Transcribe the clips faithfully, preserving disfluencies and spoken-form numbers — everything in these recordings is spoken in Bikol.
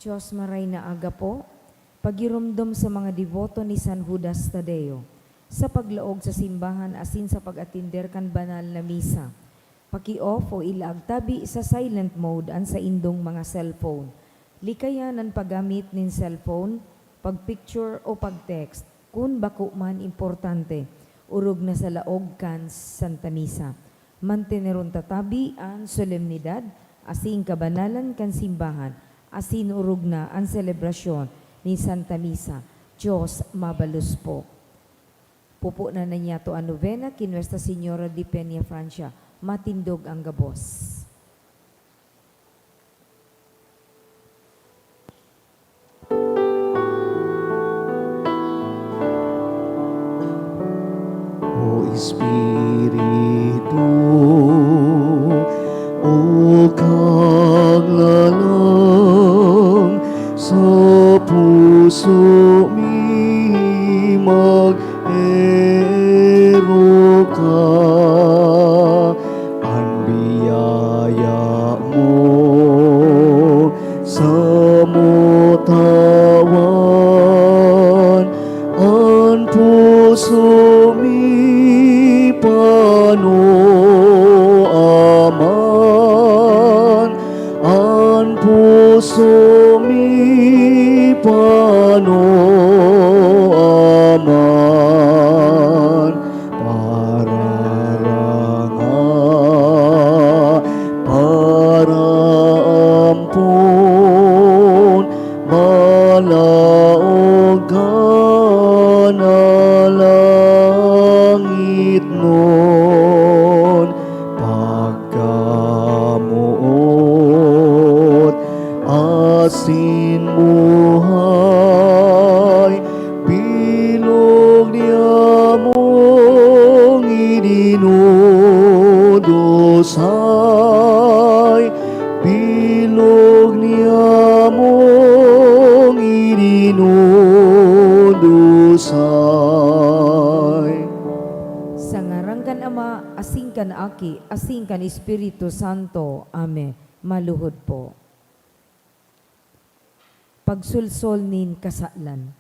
Dios, maray na aga po. Pagiromdom sa mga deboto ni San Judas Tadeo sa paglaog sa simbahan asin sa pag-atender kan banal na misa. Paki-off o ilaag tabi sa silent mode an saindong mga cellphone. Likayan an paggamit nin cellphone, pag-picture o pag-text kun bako man importante, orog na sa laog kan Santa Misa. Manteneron ta tabi an solemnidad asin kabanalan kan simbahan, asin orog na an selebrasyon ni Santa Misa. Dios mabalos po. Pupunan na niyato an nobena ki Nuestra Señora de Peña Francia. Matindog ang gabos. O Espiritu, o Kaglalang, sa puso mi mag-ero ka. An biyaya mo samo tawan, an puso mi pano aman, an puso mi pano aman. Pararanga, paraampon, balaog ka na langitnon, pagkamoot asin buhay, bilog niamong idinudusay, bilog niamong idinudusay. Sa ngaran kan Ama, asin kan Aki, asin kan Espiritu Santo. Amen. Maluhod po. Pagsolsol nin kasalan.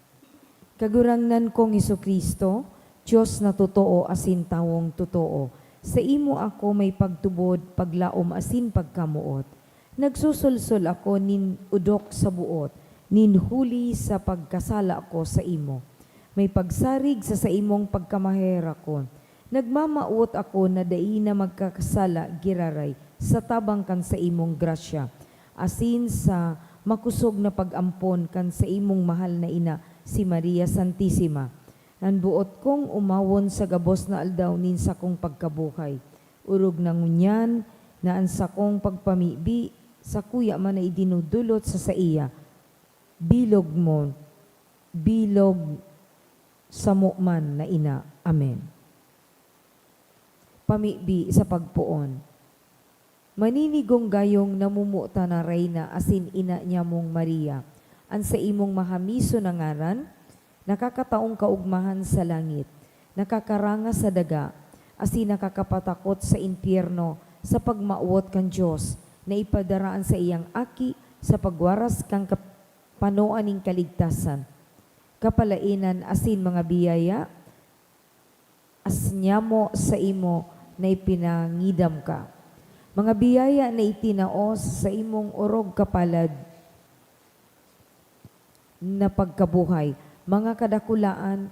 Kagurangnan kong Jesu-Cristo, Dios na totoo asin tawong totoo, saimo ako may pagtubod, paglaom asin pagkamoot. Nagsosolsol ako nin odok sa boot, nin huli sa pagkasala ko saimo. May pagsarig sa saimong pagkamaheherakon. Nagmamawot ako na dai na magkakasala giraray sa tabang kan saimong grasya, asin sa makosog na pag-ampon kan saimong mahal na ina, si Maria Santisima. An boot kong omawon sa gabos na aldaw nin sakong pagkabuhay. Orog na ngunyan na an sakong pagpamibi sakuya man na idinudulot sa saiya, bilog mo, bilog samo man na ina. Amen. Pamibi sa pagpoon. Maninigong gayong namomotan na Reyna asin ina nyamong Maria, an saimong mahamiso na ngaran, nakakataong kaogmahan sa langit, nakakaranga sa daga, asin nakakapatakot sa impyerno sa pagmawot kan Dios na ipadara an saiyang Aki sa pagwaras kan kap-, panoan nin kaligtasan, kapalaenan asin mga biyaya, as nyamo saimo na ipinangidam ka. Mga biyaya na itinao sa saimong orog kapalad na pagkabuhay, mga kadakulaan,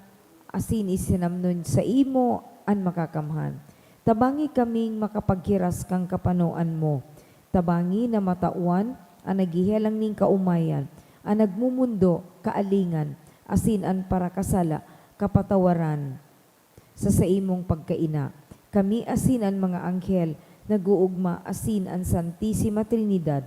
asin isinamnon saimo an makakamhan. Tabangi kaming makapaghiras kan kapanoan mo. Tabangi na matawan an naghehelang nin kaomayan, an nagmomondo, kaalingan, asin an parakasala, kapatawaran. Sa saimong pagkaina, kami asin an mga anghel nag-oogma asin an Santisima Trinidad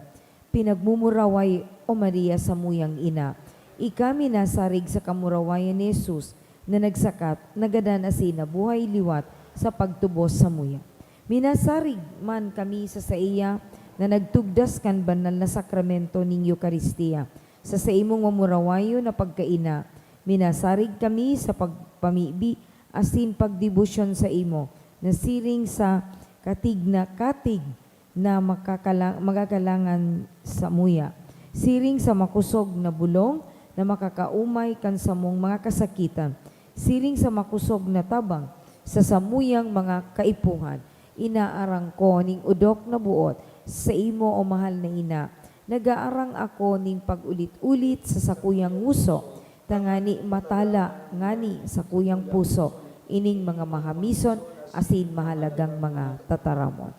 pinagmumuraway, O Maria, samuyang ina. Ika minasarig sa kamurawayan ni Jesus na nagsakat, nagadan asin nabuhay liwat sa pagtubos samuya. Minasarig man kami sa saiya na nagtugdas kan banal na sakramento nin Eukaristia. Sa saimong mamurawayon na pagkaina, minasarig kami sa pagpamibi asin pagdebosyon saimo, na siring sa katig na katig na makakala-, magagalangan samuya. Siring sa makosog na bolong na makakaomay kan samong mga kasakitan, siring sa makosog na tabang sa samuyang mga kaipuhan, inaarang ko nin odok na boot saimo, o mahal na ina. Nagaarang ako nin pag-ulit-ulit sa sakuyang ngoso, tangani matala ngani sakuyang puso ining mga mahamison asin mahalagang mga tataramon.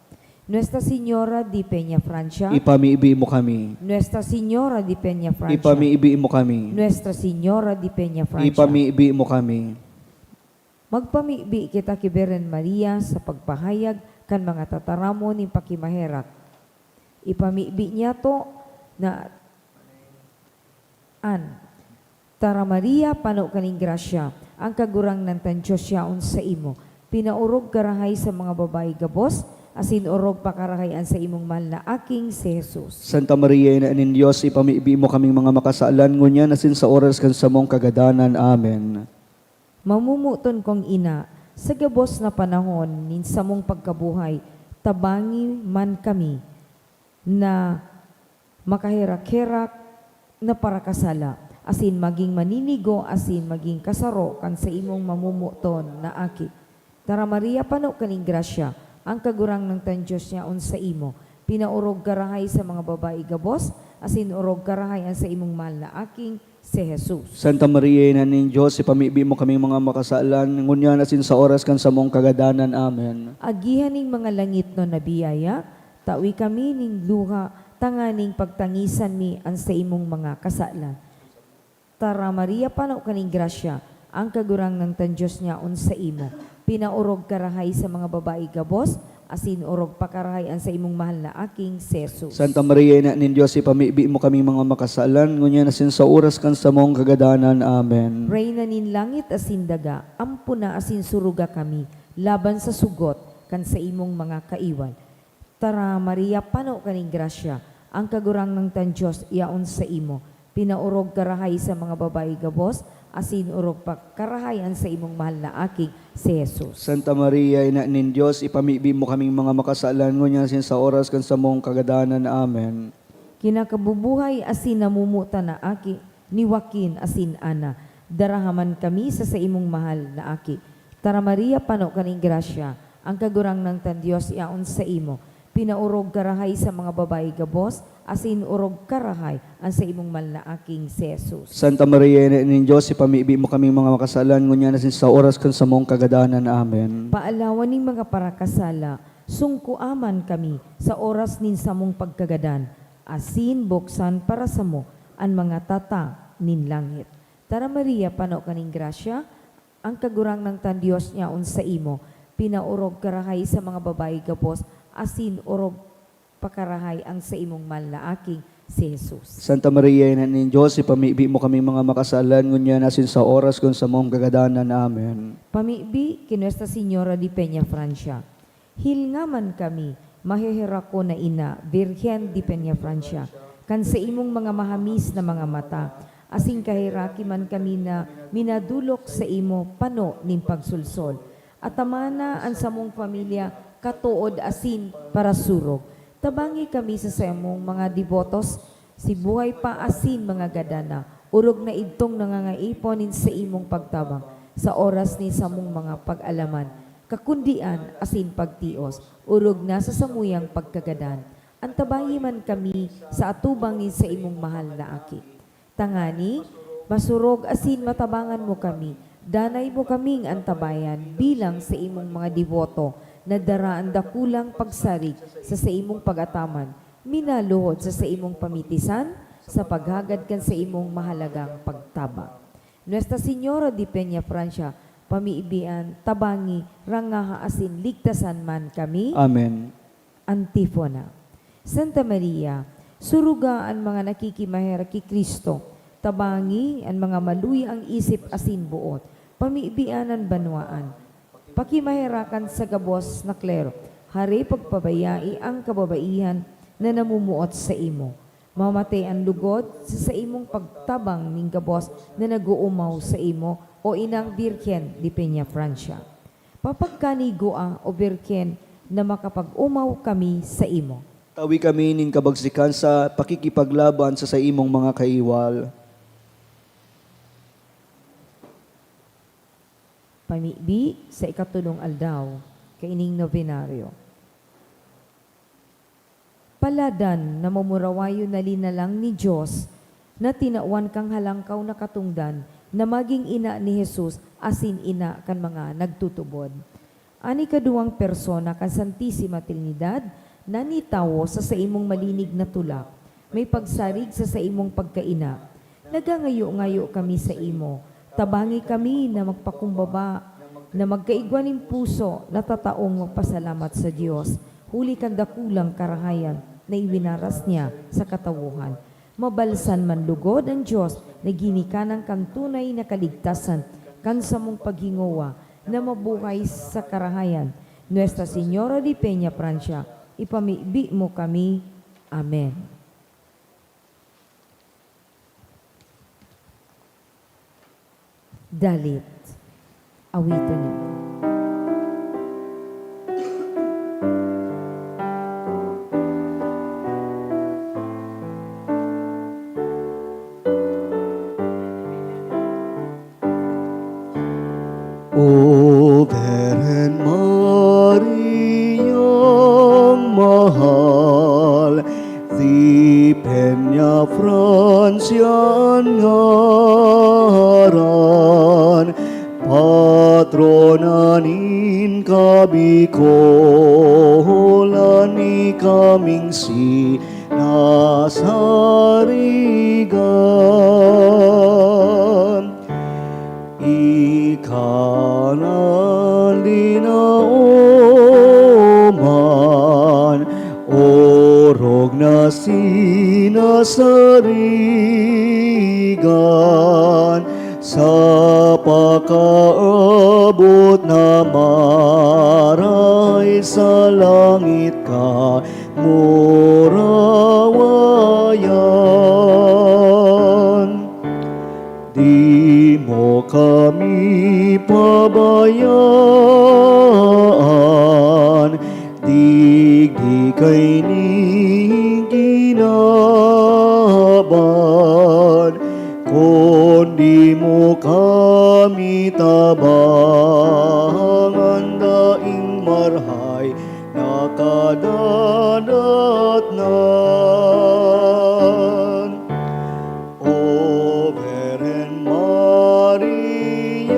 Nuestra Señora de Peñafrancia. Ipamibi mo kami. Nuestra Señora de Peñafrancia. Ipamibi mo kami. Nuestra Señora de Peñafrancia. Ipamibi mo kami. Magpamibi kita ki Birhen Maria sa pagpahayag kan mga tataramon nin pakimaherak. Ipamibi niyato na an Tara Maria, pano ka nin grasya, ang Kagurangnan kan Dios yaon saimo. Pinaorog ka rahay sa mga babayi gabos, asin orog pa karahay an saimong mahal na aking si Jesus. Santa Maria, Ina nin Dios, ipamibi mo kaming mga makasalan, ngunyan asin sa oras kan samong kagadanan. Amen. Mamomoton kong ina, sa gabos na panahon nin samong pagkabuhay, tabangi man kami na makaherak-herak na parakasala, asin magin maninigo asin magin kasaro kan saimong mamomoton na aki. Tara Maria, pano ka nin grasya, ang Kagurangnan kan Dios yaon saimo. Pinaorog ka rahay sa mga babayi gabos, asin orog ka rahay an saimong mahal na aking si Jesus. Santa Maria, Ina nin Dios, ipamibi mo kaming mga makasalan, ngunyan asin sa oras kan samong kagadanan. Amen. Agihan nin mga langitnon na biyaya, tawi kami nin luha tanganing pagtangisan mi an saimong mga kasalan. Tara Maria, pano ka nin grasya, ang Kagurangnan kan Dios yaon saimo. Pinaorog ka rahay sa mga babayi gabos, asin orog pa karahay an saimong mahal na aking si Jesus. Santa Maria, Ina nin Dios, ipamibi mo kaming mga makasalan, ngunyan asin sa oras kan samong kagadanan. Amen. Reyna nin langit asin daga, ampona asin suruga kami laban sa sugot kan saimong mga kaiwal. Tara Maria, pano ka nin grasya, ang Kagurangnan kan Dios yaon saimo. Pinaorog ka rahay sa mga babayi gabos, asin orog pa karahay an saimong mahal na aking si Jesus. Santa Maria, Ina nin Dios, ipamibi mo kaming mga makasalan, ngunyan asin sa oras kan samong kagadanan. Amen. Kinakabubuhay asin namomotan na aki ni Joaquin asin Ana, daraha man kami sa saimong mahal na aki. Tara Maria, pano ka nin grasya, ang Kagurangnan kan Dios yaon saimo. Pinaorog ka rahay sa mga babayi gabos, asin orog ka rahay an saimong mahal na aking si Jesus. Santa Maria, Ina nin Dios, ipamibi mo kaming mga makasalan, ngunyan asin sa oras kan samong kagadanan. Amen. Paalawan nin mga parakasala, sungkoa man kami sa oras nin samong pagkagadan, asin buksan para samo an mga tata nin langit. Tara Maria, pano ka nin grasya, ang Kagurangnan kan Dios yaon saimo. Pinaorog ka rahay sa mga babayi gabos, asin orog pa karahay an saimong mahal na aki, si Jesus. Santa Maria, Ina nin Dios, ipamibi mo kaming mga makasalan, ngunyan asin sa oras kan samong kagadanan. Amen. Pamibi ki Nuestra Señora de Peñafrancia. Hilnga man kami, maheherakon na ina, Birhen de Peñafrancia, kan saimong mga mahamis na mga mata, asin kaheraki man kami na minadolok saimo pano nin pagsolsol. Atamana an samong pamilya, katood asin parasurog. Tabangi kami sa samong mga debotos, si buhay pa asin mga gadan na, orog na idtong nangangaipo nin saimong pagtabang sa oras nin samong mga pag-alaman, kakundian asin pagtios, orog na sa samuyang pagkagadan. Antabayi man kami sa atubang nin saimong mahal na aki. Tangani, masurog asin matabangan mo kami, danay mo kaming antabayan bilang saimong mga deboto na dara an dakulang pagsarig sa saimong pag-ataman, minaluhod sa saimong pamitisan, sa paghagad kan saimong mahalagang pagtabang. Nuestra Señora de Peñafrancia, pamibian, tabangi, rangaha asin ligtasan man kami. Amen. Antifona. Santa Maria, suruga an mga nakikimaherak ki Cristo, tabangi an mga maluya an isip asin boot, pamibian an banwaan, pakimaherakan sa gabos na klero, hari pagpabayai an kababaihan na namumuot saimo. Mamatay an lugod sa saimong pagtabang nin gabos na nag-oomaw saimo, O Inang Birhen de Peñafrancia. Papagkanigua, O Birhen, na makapag-omaw kami saimo. Tawi kami nin kabagsikan sa pakikipaglaban sa saimong mga kaiwal. Pamibi sa ikatulong aldaw kaining nobenaryo. Paladan na mamurawayon na linalang ni Dios na tinawan kan halangkaw na katongdan na magin ina ni Jesus asin ina kan mga nagtutubod. An ikaduwang persona kan Santisima Trinidad na nitawo sa saimong malinig na tulak, may pagsarig sa saimong pagkaina. Nagangayo-ngayo kami saimo, tabangi kami na magpakumbaba, na magkaigwa nin puso na tataong magpasalamat sa Dios, huli kan dakulang karahayan na iwinaras niya sa katawohan. Mabalsan man lugod an Dios na ginikanan kan tunay na kaligtasan kan samong paghingowa na mabuhay sa karahayan. Nuestra Señora de Peña, Francia, ipamibi mo kami. Amen. Dalit. Awiton nindo. O Birhen Mariang mahal, si Peña Francia an ngaran, patrona nin kabikolan ni kaming sinasarigan. Ika na linaoman, orog na sinasarigan, sa pakaabot na marahay sa langit ka murawayan. Di mo kami pabayaan, digdi kaining kinaban, kundi mo kami tabangan daing marahay na kadadatnan. O Birhen Mariang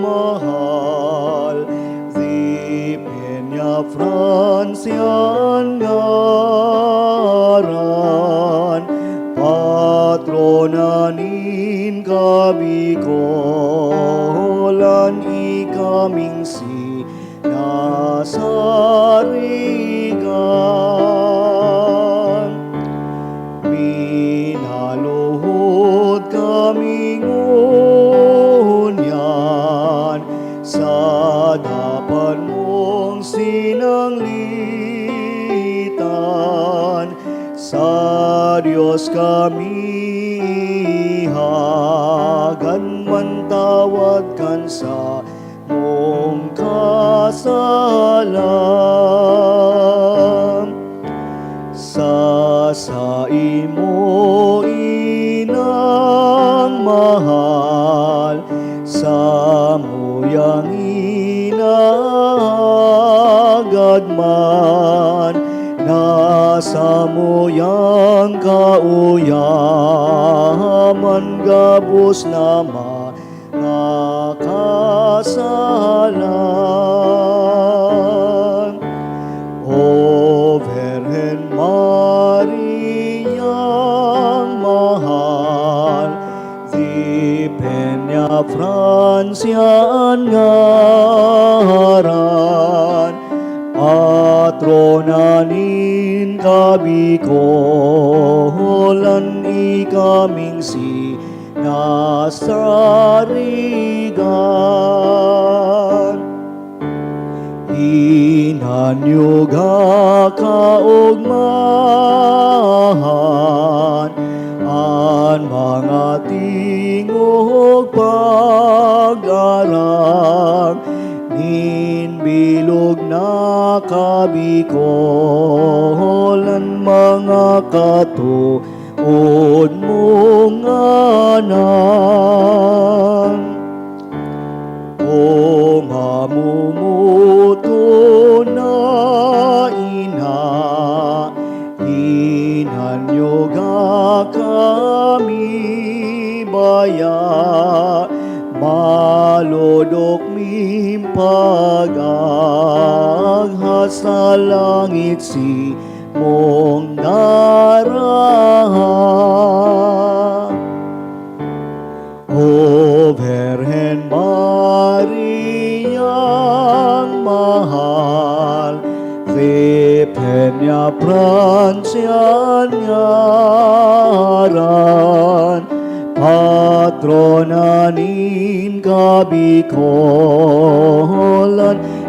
mahal, si Peña Francia an ngaran, patrona nin kabikolan, ika ming si nasarigan. Minaluhod kami ngunyan sa dapan mong sinanglitan. Sa Dios kami ihagan man tawad kan sa mong kasalan. Sa saimo inang mahal, samuyang inagad man, na samuyang kauyaman gabos na mga kasalan. O Birhen Mariang mahal, si Peña Francia an ngaran, patrona nin kabikolan, ika ming si nasarigan. Hinanyuga kaogmahan an mga tingog pag-aram nin bilog Orog na kabikolan, mga katood mong nganan. O mamumuto na ina, hinanyoga kami baya, malodok ming pag-agha sa langit si mong daraha. O Birhen Mariang mahal, si Peña Francia ngaran, patrona nin Kabikolan,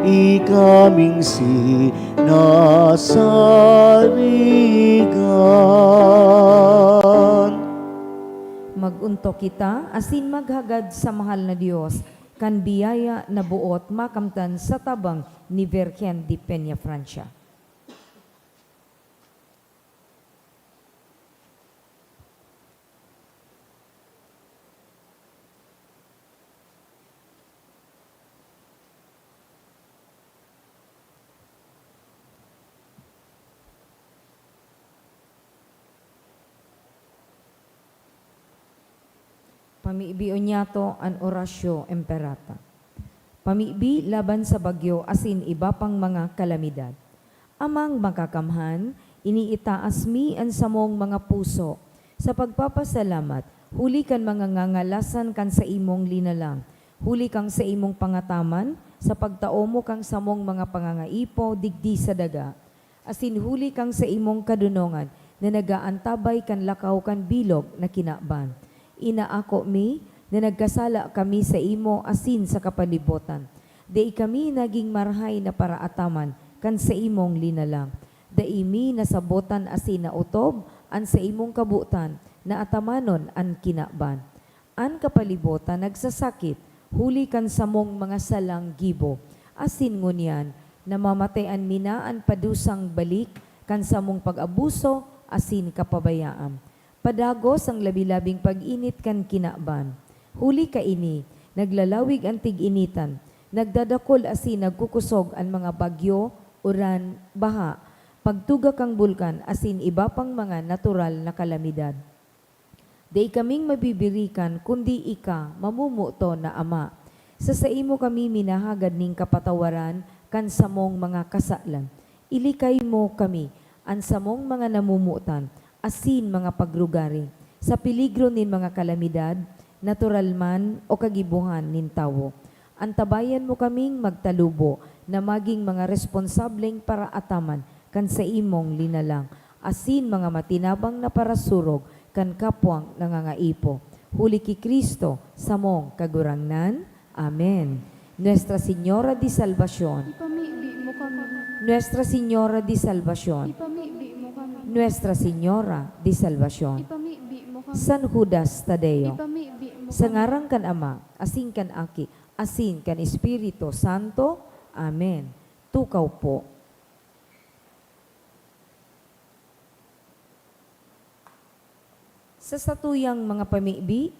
ikaming sinasarigan. Mag-ontok kita asin maghagad sa mahal na Dios kan biyaya na boot makamtan sa tabang ni Virgen de Peñafrancia. Pamibion niyato an Oratio Imperata. Pamibi laban sa bagyo asin iba pang mga kalamidad. Amang Makakamhan, iniitaas mi an samong mga puso sa pagpapasalamat huli kan mga ngangalasan kan saimong linalang, huli kan saimong pangataman sa pagtao mo kan samong mga pangangaipo digdi sa daga, asin huli kan saimong kadonongan na nag-aantabay kan lakaw kan bilog na kinaban. Inaako mi na nagkasala kami saimo asin sa kapalibotan. Dai kami nagin marahay na paraataman kan saimong linalang. Dai mi nasabotan asin naotob an saimong kabotan na atamanon an kinaban. An kapalibotan nagsasakit huli kan samong mga salang gibo, asin ngunyan namamatean mi na an padusang balik kan samong pag-abuso asin kapabayaan. Padagos an labi-labing pag-init kan kinaban. Huli kaini, naglalawig an tig-initan, nagdadakul asin nagkukusog an mga bagyo, uran, baha, pagtuga kan bulkan asin iba pang mga natural na kalamidad. Dai kaming mabibirikan kundi ika, mamomoton na Ama. Sa saimo kami minahagad nin kapatawaran kan samong mga kasalan. Ilikay mo kami, an samong mga namomotan, asin mga pagrugari, sa peligro nin mga kalamidad, natural man o kagibohan nin tawo. Antabayan mo kaming magtalubo na magin mga responsableng paraataman kan saimong linalang, asin mga matinabang na parasurog kan kapwang nangangaipo. Huli ki Cristo, samong Kagurangnan. Amen. Nuestra Señora de Salvacion. Ipamibi mo kami. Nuestra Señora de Salvacion. Ipamibi mo kami. Nuestra Señora de Salvacion. Ipamibi mo kami. San Judas Tadeo. Ipamibi mo kami. Sa ngaran kan Ama, asin kan Aki, asin kan Espiritu Santo. Amen. Tukaw po. Sa satuyang mga pamibi,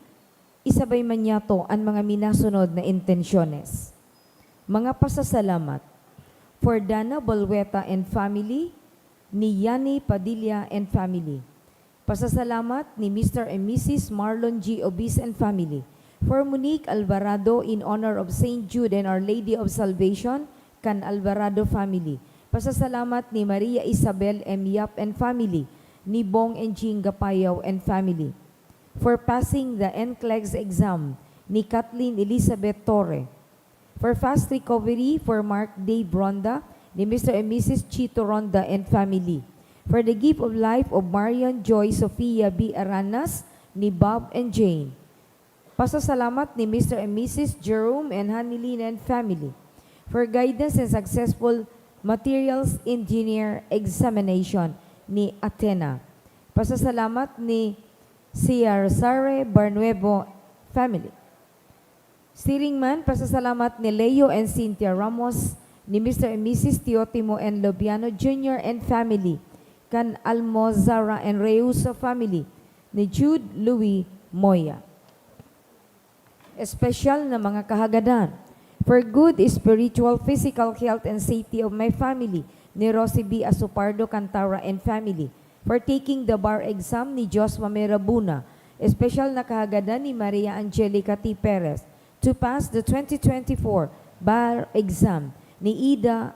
isabay man niyato an mga minasunod na intensyones. Mga pasasalamat. For Dana Balweta and family, ni Yani Padilla and family. Pasasalamat ni Mister and Missus Marlon G. Obis and family. For Monique Alvarado in honor of Saint Jude and Our Lady of Salvation, kan Alvarado family. Pasasalamat ni Maria Isabel M. Yap and family, ni Bong and Jing Gapayaw and family. For passing the NCLEX exam, ni Kathleen Elizabeth Torre. For fast recovery for Mark Dave Ronda, ni Mister and Missus Chito Ronda and family. For the gift of life of Marion Joy Sofia B. Aranas, ni Bob and Jane. Pasasalamat ni Mister and Missus Jerome and Hanilina and family. For guidance and successful materials engineer examination, ni Athena. Pasasalamat ni Siarsare Barnuevo family. Siring man, pasasalamat ni Leo and Cynthia Ramos, ni Mister and Missus Teotimo N. Lobiano Junior and family, kan Almozara and Reuso family, ni Jude Louis Moya. Espesyal na mga kahagadan. For good spiritual, physical health and safety of my family, ni Rosie B. Asupardo Cantara and family. For taking the bar exam, ni Josma Mirabuna. Espesyal na kahagadan ni Maria Angelica T. Perez. To pass the twenty twenty-four bar exam, ni Ida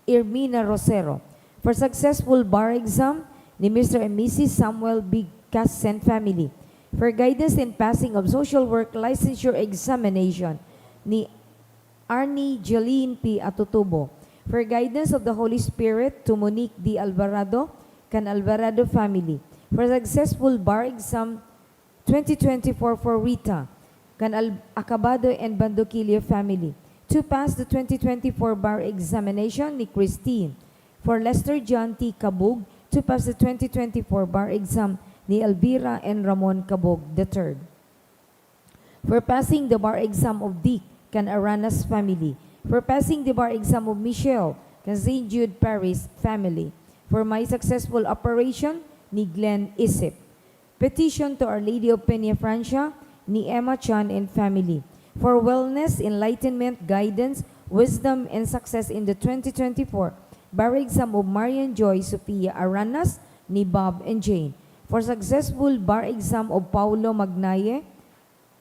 Irmina Rosero. For successful bar exam, ni Mister and Missus Samuel Bigcasen family. For guidance in passing of social work licensure examination, ni Arnie Jeline P. Atutubo. For guidance of the Holy Spirit, to Monique D. Alvarado, kan Alvarado family. For successful bar exam, twenty twenty-four for Rita, kan Al-, Acabado and Bandoquillo family. To pass the twenty twenty-four bar examination, ni Christine. For Lester John T. Cabug, to pass the twenty twenty-four bar exam, ni Elvira and Ramon Cabug the third. For passing the bar exam of Dick, kan Aranas family. For passing the bar exam of Michelle, kan Saint Jude Parish family. For my successful operation, ni Glenn Isip. Petition to Our Lady of Peña Francia, ni Emma Chan and family. For wellness, enlightenment, guidance, wisdom, and success in the twenty twenty-four bar exam of Marian Joy Sofia Aranas, ni Bob and Jane. For successful bar exam of Paulo Magnaye,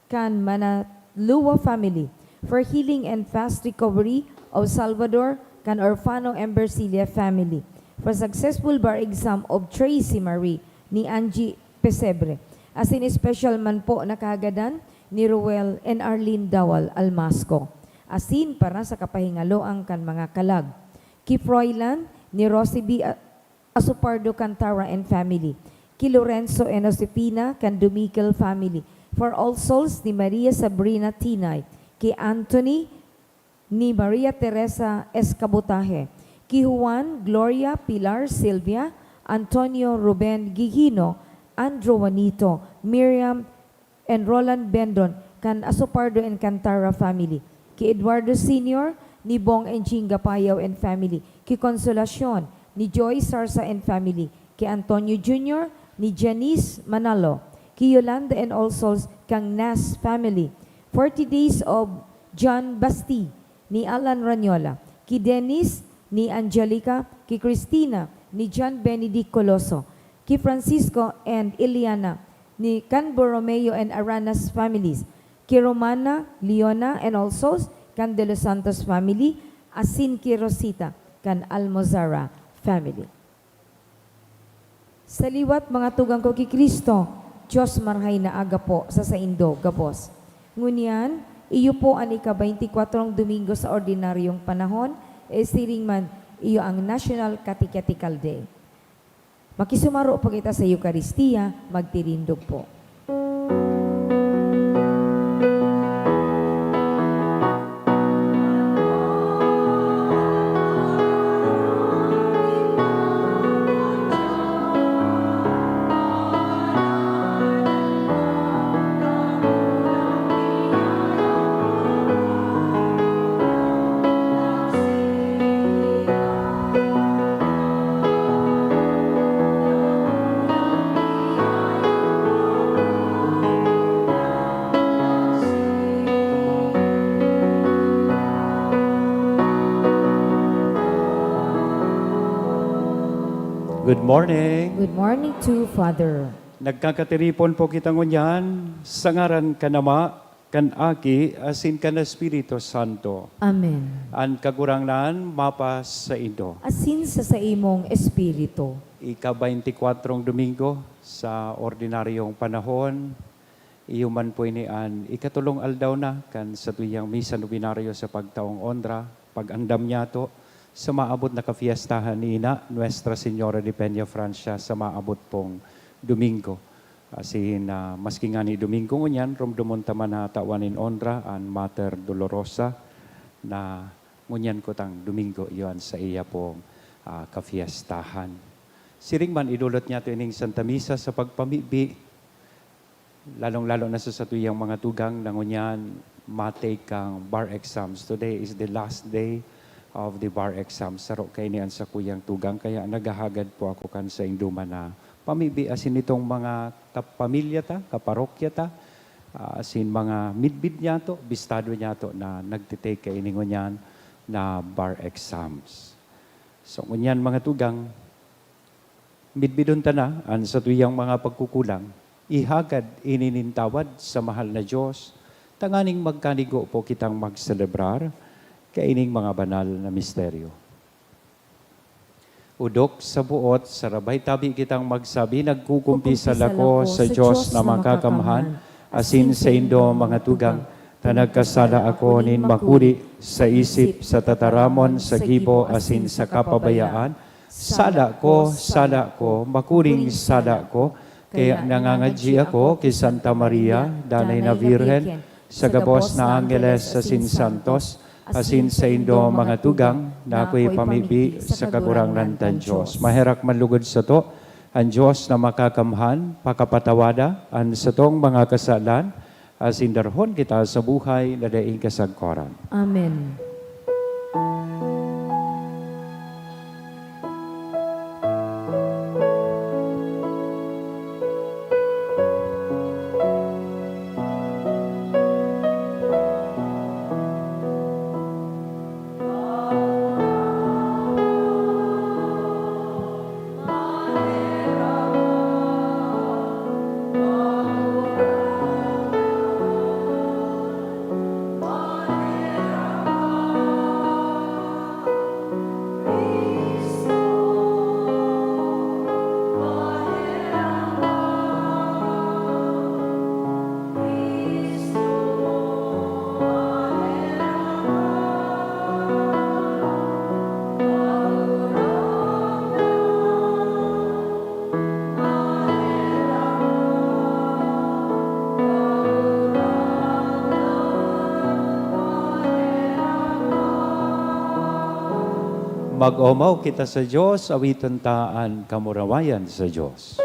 kan Manalua family. For healing and fast recovery of Salvador, kan Orfano and Bercilia family. For successful bar exam of Tracy Marie, ni Angie Pesebre. Asin espesyal man po na kahagadan ni Ruel and Arlene Dawal Almasco. Asin para sa kapahingaloan kan mga kalag. Ki Froilan, ni Rosie B. Asupardo Cantara and family. Ki Lorenzo and Josefina kan Dumikel family. For All Souls, ni Maria Sabrina Tinay. Ki Anthony, ni Maria Teresa Escabotaje. Ki Juan, Gloria, Pilar, Silvia, Antonio, Ruben, Gigino, Andrew, Juanito, Miriam, and Roland Bendon kan Asopardo and Cantara family. Ki Eduardo Senior, ni Bong and Jinga Payaw and family. Ki Consolacion, ni Joy Sarsa and family. Ki Antonio Junior, ni Janice Manalo. Ki Yolanda and All Souls kan Nas family. Forty Days of John Basti, ni Alan Ranyola. Ki Dennis, ni Angelica. Ki Christina, ni John Benedict Coloso. Ki Francisco and Eliana, ni kan Borromeo and Aranas families. Ki Romana, Leona, and also kan De Los Santos family, asin ki Rosita, kan Almozara family. Sa liwat, mga tugang ko ki Cristo, Dios marahay na aga po sa saindo gabos. Ngunyan, iyo po an ika-baynti kwatrong Domingo sa ordinaryong panahon, e siring man, iyo ang National Catechetical Day. Makisumaro po kita sa Eukaristia, magtirindog po. Good morning. Good morning too, Father. Nagkakatiripon po kita ngunyan sa ngaran kan Ama, kan Aki, asin kan Espiritu Santo. Amen. An Kagurangnan mapasaindo. Asin sa saimong espiritu. Ika-baynti kwatrong Domingo sa ordinaryong panahon, iyo man po ini an ikatolong aldaw na kan satuyang misa nobenaryo sa pagtaong onra, pag-andam niyato sa maabot na kafiestahan ni Ina, Nuestra Señora de Peña Francia, sa maabot pong Domingo. Asin, ah, maski ngani Domingo ngunyan, romdomon ta man na tawan nin onra an Mater Dolorosa, na ngunyan kutang Domingo, iyo an saiya pong, ah, kafiestahan. Siring man, idolot niyato ining Santa Misa sa pagpamibi, lalong-lalo na sa satuyang mga tugang na ngunyan ma-take kan bar exams. Today is the last day of the bar exam. Saro kaini an sakuyang tugang, kaya naghahagad po ako kan saindo man na pamibi asin nitong mga kapamilya ta, kaparokya ta, ah, asin mga midbid niyato, bistado niyato na nagtitake kaini ngunyan na bar exams. So, ngunyan, mga tugang, midbidon ta na an satuyang mga pagkukulang, ihagad ini nin tawad sa mahal na Dios, tanganing magkanigo po kitang magselebrar kaining mga banal na misteryo. Odok sa buot, sarabay tabi kitang magsabi, "Nagkukumpisal ako sa Dios na makakamhan, asin saindo, mga tugang, ta nagkasala ako nin makuri sa isip, sa tataramon, sa gibo, asin sa kapabayaan. Sala ko, sala ko, makuring sala ko." Kaya nangangadyi ako ki Santa Maria, Danay na Birhen, sa gabos na anggeles asin santos, asin saindo, mga tugang, na ako'y pamibi sa Kagurangnan tang Dios. Maherak man lugod sato an Dios na makakamhan, pakapatawada an satong mga kasalan, asin darhon kita sa buhay na daing kasagkoran. Amen. Mag-omaw kita sa Dios, awiton ta an kamurawayan sa Dios.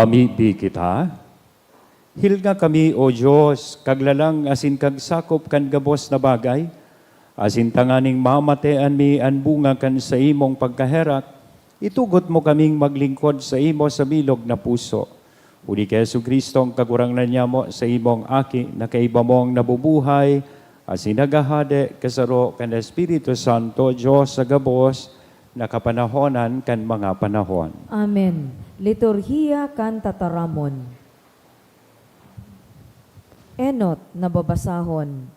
Mamibi kita. Hilnga kami, O Dios, kaglalang asin kagsakop kan gabos na bagay, asin tanganing mamatean mi an bunga kan saimong pagkaherak, itugot mo kaming maglingkod saimo sa bilog na puso. Huli ki Jesu-Cristo, an Kagurangnan nyamo, saimong Aki, na kaiba mong nabubuhay, asin naghahade kasaro kan Espiritu Santo, Dios sa gabos na kapanahonan kan mga panahon. Amen. Liturhiya kan Tataramon. Enot na babasahon.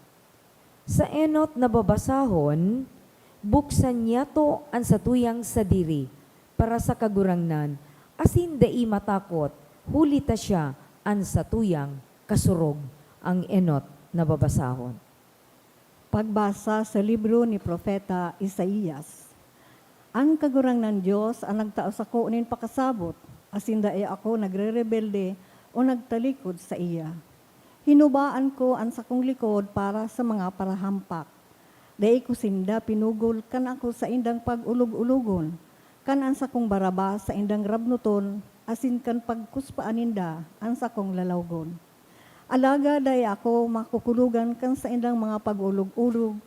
Sa enot na babasahon, buksan niyato an satuyang sadiri para sa Kagurangnan, asin dai matakot, huli ta siya an satuyang kasurog. Ang enot na babasahon. Pagbasa sa libro ni Propeta Isaias. An Kagurangnan Dios an nagtao sako nin pakasabot, asin dai ako nagrerebelde o nagtalikod saiya. Hinubaan ko an sakong likod para sa mga parahampak. Dai ko sinda pinugol kan ako saindang pag-olog-ologon, kan an sakong baraba saindang rabnoton, asin kan pagkuspaan ninda an sakong lalawgon. Alagad dai ako makukulogan kan saindang mga pag-olog-olog,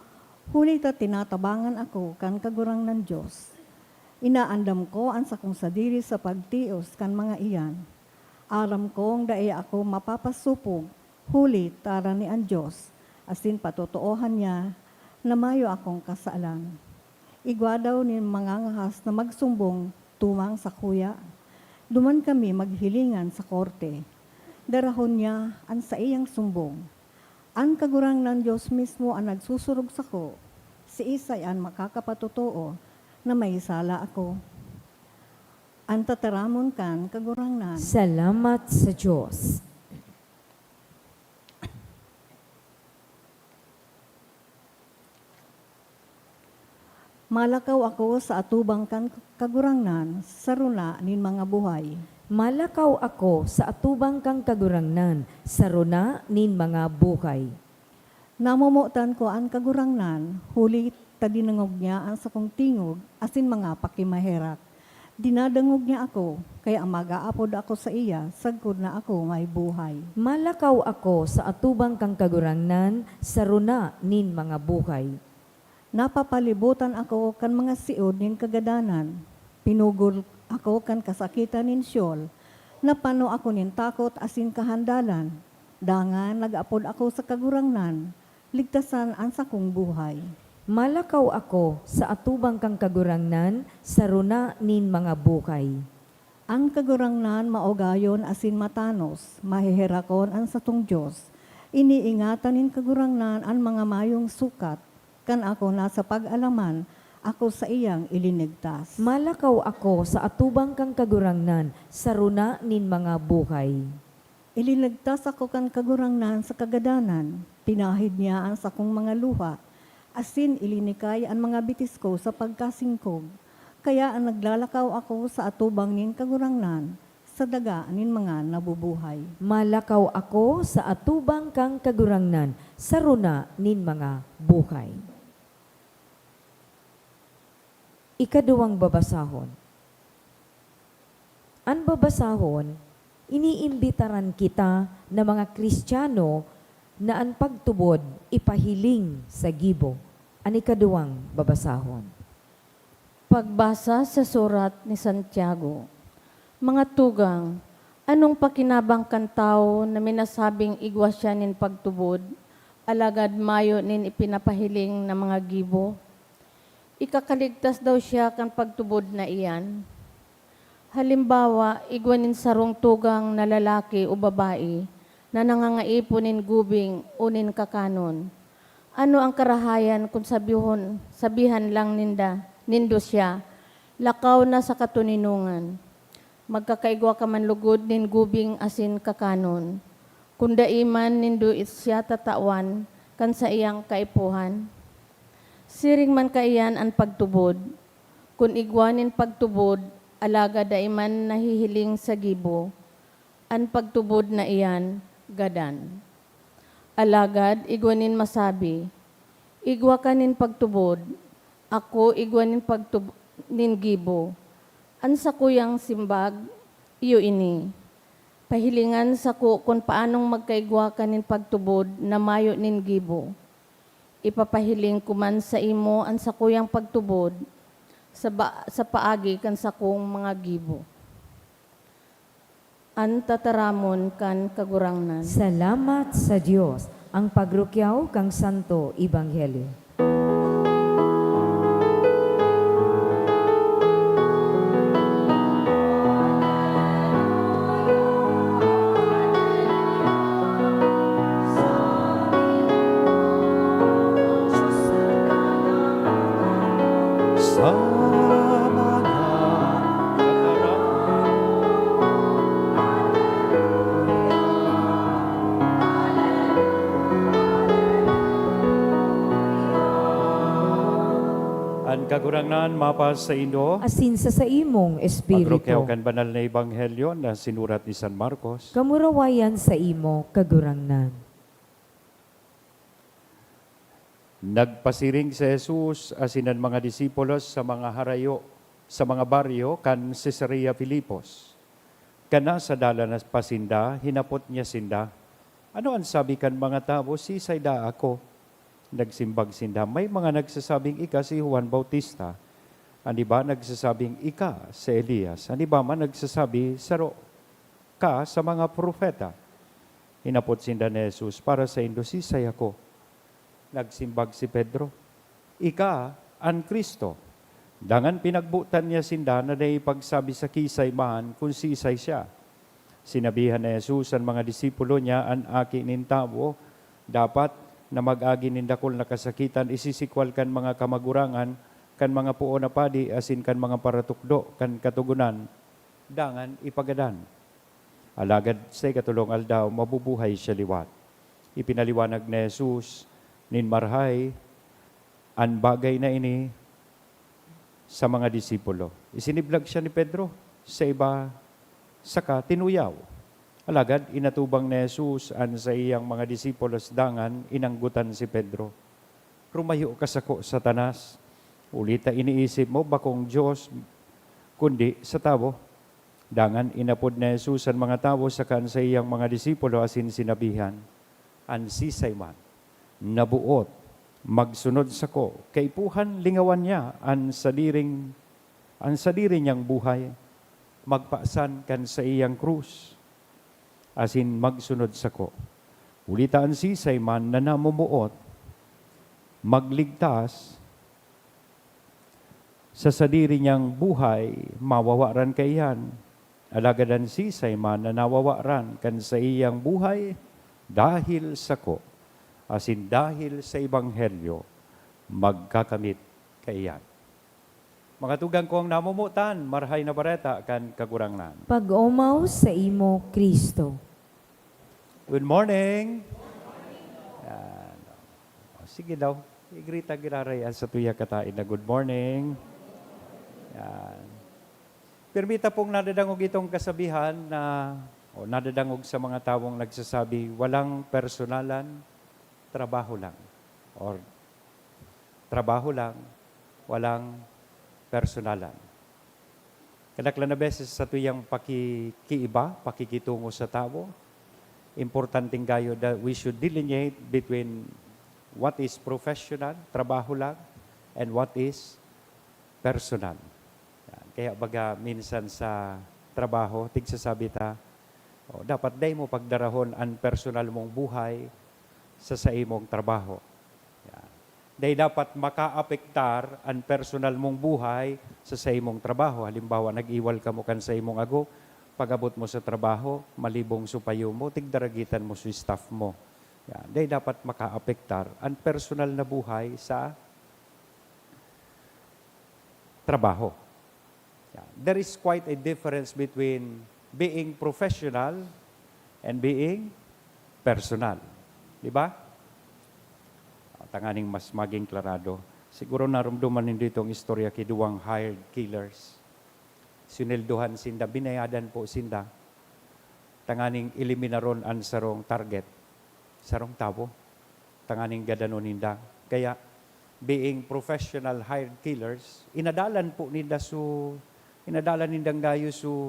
huli ta tinatabangan ako kan Kagurangnan Dios. Inaandam ko an sakong sadiri sa pagtios kan mga iyan. Aram kong dai ako mapapasopog, huli ta aram ni an Dios, asin patotoohan niya na mayo akong kasalan. Igwa daw nin mangangahas na magsumbong tumang sakuya. Duman kami maghilingan sa korte. Darahon niya an saiyang sumbong. An Kagurangnan Dios mismo an nagsusurog sako. Siisay an makakapatotoo na may sala ako? An tataramon kan Kagurangnan. Salamat sa Dios. Malakaw ako sa atubang kan Kagurangnan sa rona nin mga buhay. Malakaw ako sa atubang kan Kagurangnan sa rona nin mga buhay. Namomotan ko an Kagurangnan, huli ta dinangog niya an sakong tingog asin mga pakimaherak. Dinadangog niya ako, kaya mag-aapod ako saiya sagkod na ako may buhay. Malakaw ako sa atubang kan Kagurangnan sa rona nin mga buhay. Napapalibotan ako kan mga siod nin kagadanan. Pinugol ako kan kasakitan nin Sheol. Napano ako nin takot asin kahandalan. Dangan nag-apod ako sa Kagurangnan, ligtasan an sakong buhay. Malakaw ako sa atubang kan Kagurangnan sa rona nin mga buhay. An Kagurangnan maugayon asin matanos, maheherakon an satong Dios. Iniingatan nin Kagurangnan an mga mayong sukat. Kan ako nasa pag-alaman, ako saiyang ilinigtas. Malakaw ako sa atubang kan Kagurangnan sa rona nin mga buhay. Ilinigtas ako kan Kagurangnan sa kagadanan, pinahid niya an sakong mga luha, asin ilinikay an mga bitis ko sa pagkasingkog. Kaya naglalakaw ako sa atubang nin Kagurangnan, sa daga nin mga nabubuhay. Malakaw ako sa atubang kan Kagurangnan sa rona nin mga buhay. Ikaduwang babasahon. An babasahon, iniimbitaran kita na mga Kristiyano na an pagtubod ipahiling sa gibo. An ikaduwang babasahon. Pagbasa sa surat ni Santiago. Mga tugang, anong pakinabang kan tawo na minasabing igwa siya nin pagtubod, alagad mayo nin ipinapahiling na mga gibo? Ikakaligtas daw siya kan pagtubod na iyan? Halimbawa, igwa nin sarong tugang na lalaki o babae na nangangaipo nin gubing o nin kakanon. Ano ang karahayan kun sabihon, sabihan lang ninda, nindo siya, "Lakaw na sa katoninongan"? Magkakaigwa ka man lugod nin gubing asin kakanon, kun dai man nindo siya tatawan kan saiyang kaipuhan? Siring man kaiyan an pagtubod. Kun igwa nin pagtubod, alagad dai man nahihiling sa gibo, an pagtubod na iyan gadan. Alagad igwa nin masabi, "Igwa ka nin pagtubod, ako igwa nin pagtub-, nin gibo." An sakuyang simbag, iyo ini, "Pahilingan sako kun paanong magkaigwa ka nin pagtubod na mayo nin gibo. Ipapahiling ko man saimo an sakuyang pagtubod sa ba-, sa paagi kan sakong mga gibo." An tataramon kan Kagurangnan. Salamat sa Dios, ang pagrukyaw kan Santo Ebanghelyo. Tama na. An Kagurangnan mapasaindo. Asin sa saimong espiritu. Pagrukiaw kan banal na ebanghelyo na sinurat ni San Marcos. Kamurawayan saimo, Kagurangnan. Nagpasiring si Jesus asin an mga disipulos sa mga harayo, sa mga baryo kan Cesarea Filipos. Kan nasa dalan na pa sinda, hinapot niya sinda, "Ano an sabi kan mga tawo, sisay daa ako?" Nagsimbag sinda, "May mga nagsasabing ika si Juan Bautista, an iba nagsasabing ika si Elias, an iba man nagsasabi, 'Saro ka sa mga propeta.'" Hinapot sinda ni Jesus, "Para saindo, sisay ako?" Nagsimbag si Pedro, "Ika an Cristo." Dangan pinagbotan niya sinda na dai ipagsabi sa kisay man kun sisay siya. Sinabihan ni Jesus an mga disipulo niya, "An Aki nin Tawo dapat na mag-agi nin dakul na kasakitan, isisikwal kan mga kamagurangan, kan mga poon na padi, asin kan mga paratukdo kan Katogonan, dangan ipagadan. Alagad sa ikatolong aldaw, mabubuhay siya liwat." Ipinaliwanag ni Jesus nin marahay an bagay na ini sa mga disipulo. Isiniblag siya ni Pedro sa iba, saka tinuyaw. Alagad inatubang ni Jesus an saiyang mga disipulos dangan inanggotan si Pedro, "Rumayo ka sako, Satanas! Huli ta iniisip mo bakong Dios, kundi sa tawo." Dangan inapod ni Jesus an mga tawo saka an saiyang mga disipulo asin sinabihan, "An sisay man na boot magsunod sako, kaipuhan lingawan niya an sadiring, an sadiri niyang buhay, magpasan kan saiyang krus, asin magsunod sako. Huli ta an sisay man na namomoot magligtas sa sadiri niyang buhay, mawawaran kaiyan. Alagad an sisay man na nawawaran kan saiyang buhay dahil sako asin dahil sa ebanghelyo, magkakamit kaiyan." Mga tugang kong namomotan, Marahay na Bareta kan Kagurangnan. Pag-omaw saimo, Cristo. Good morning. Yan. O, sige daw. I-greet ta giraray an satuya kataed na good morning. Yan. Pirmi ta pong nadadangog itong kasabihan na, o nadadangog sa mga tawong nagsasabi, "Walang personalan, trabaho lang." Or, "Trabaho lang, walang personalan." Kadaklan na beses sa satuyang pakikiiba, pakikitungo sa tawo, importanteng gayo that we should delineate between what is professional, trabaho lang, and what is personal. Yan. Kaya baga minsan sa trabaho, tigsasabi ta, "O, dapat dai mo pagdarahon an personal mong buhay sa saimong trabaho." Yan. Dai dapat makaapektar an personal mong buhay sa saimong trabaho. Halimbawa, nag-iwal kamo kan saimong ago, pag-abot mo sa trabaho, malibong supayo mo, tigdaragitan mo sa staff mo. Yan. Dai dapat makaapektar an personal na buhay sa trabaho. Yan. There is quite a difference between being professional and being personal. Di ba? Ah, tanganing mas maging klarado, siguro narumduman nindo itong istorya ki duwang hired killers. Sinweldohan sinda, binayadan po sinda, tanganing eliminaron an sarong target, sarong tawo, tanganing gadanon ninda. Kaya, being professional hired killers, inadalan po ninda su-, inadalan nindang gayo su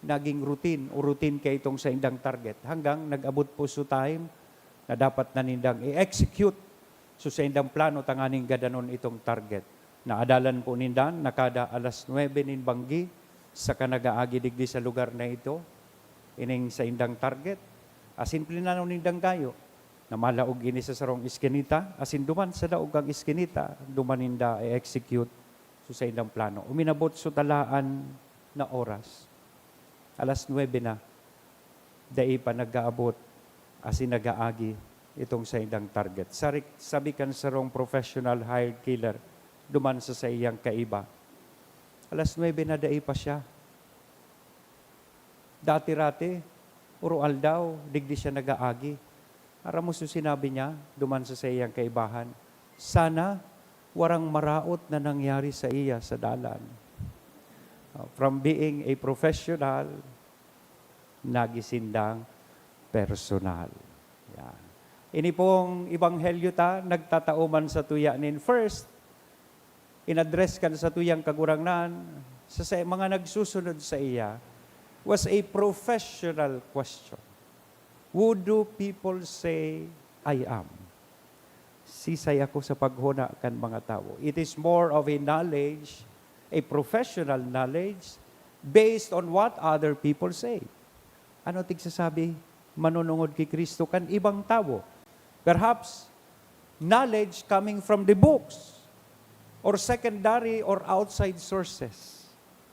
naging routine o routine kaitong saindang target. Hanggang nag-abot po su time na dapat na nindang i-execute su saindang plano tanganing gadanon itong target. Naadalan po ninda na kada alas nuebe nin banggi, saka nag-aagi digdi sa lugar na ito, ining saindang target. Asin plinano nindang gayo na malaog ini sa sarong iskinita, asin duman sa laog kan iskinita, duman ninda i-execute su saindang plano. Uminabot su talaan na oras. Alas nuebe na. Dai pa nag-aabot asin nag-aagi itong saindang target. Sarik-, sabi kan sarong professional hired killer duman sa saiyang kaiba, Alas nuebe na dai pa siya. Dati-rati, uro-aldaw, digdi siya nag-aagi. Aram mo su sinabi niya, duman sa saiyang kaibahan, "Sana warang maraot na nangyari saiya sa dalan." Uh, from being a professional, nagisindang personal. Yan. Ini pong ebanghelyo ta, nagtatao man sa tuya nin first, in-address kan satuyang Kagurangnan, sa, sa mga nagsusunod saiya, was a professional question. "Who do people say I am?" Sisay ako sa paghona kan mga tawo? It is more of a knowledge, a professional knowledge, based on what other people say. Ano tigsasabi, manunungod ki Cristo kan ibang tawo? Perhaps, knowledge coming from the books or secondary or outside sources.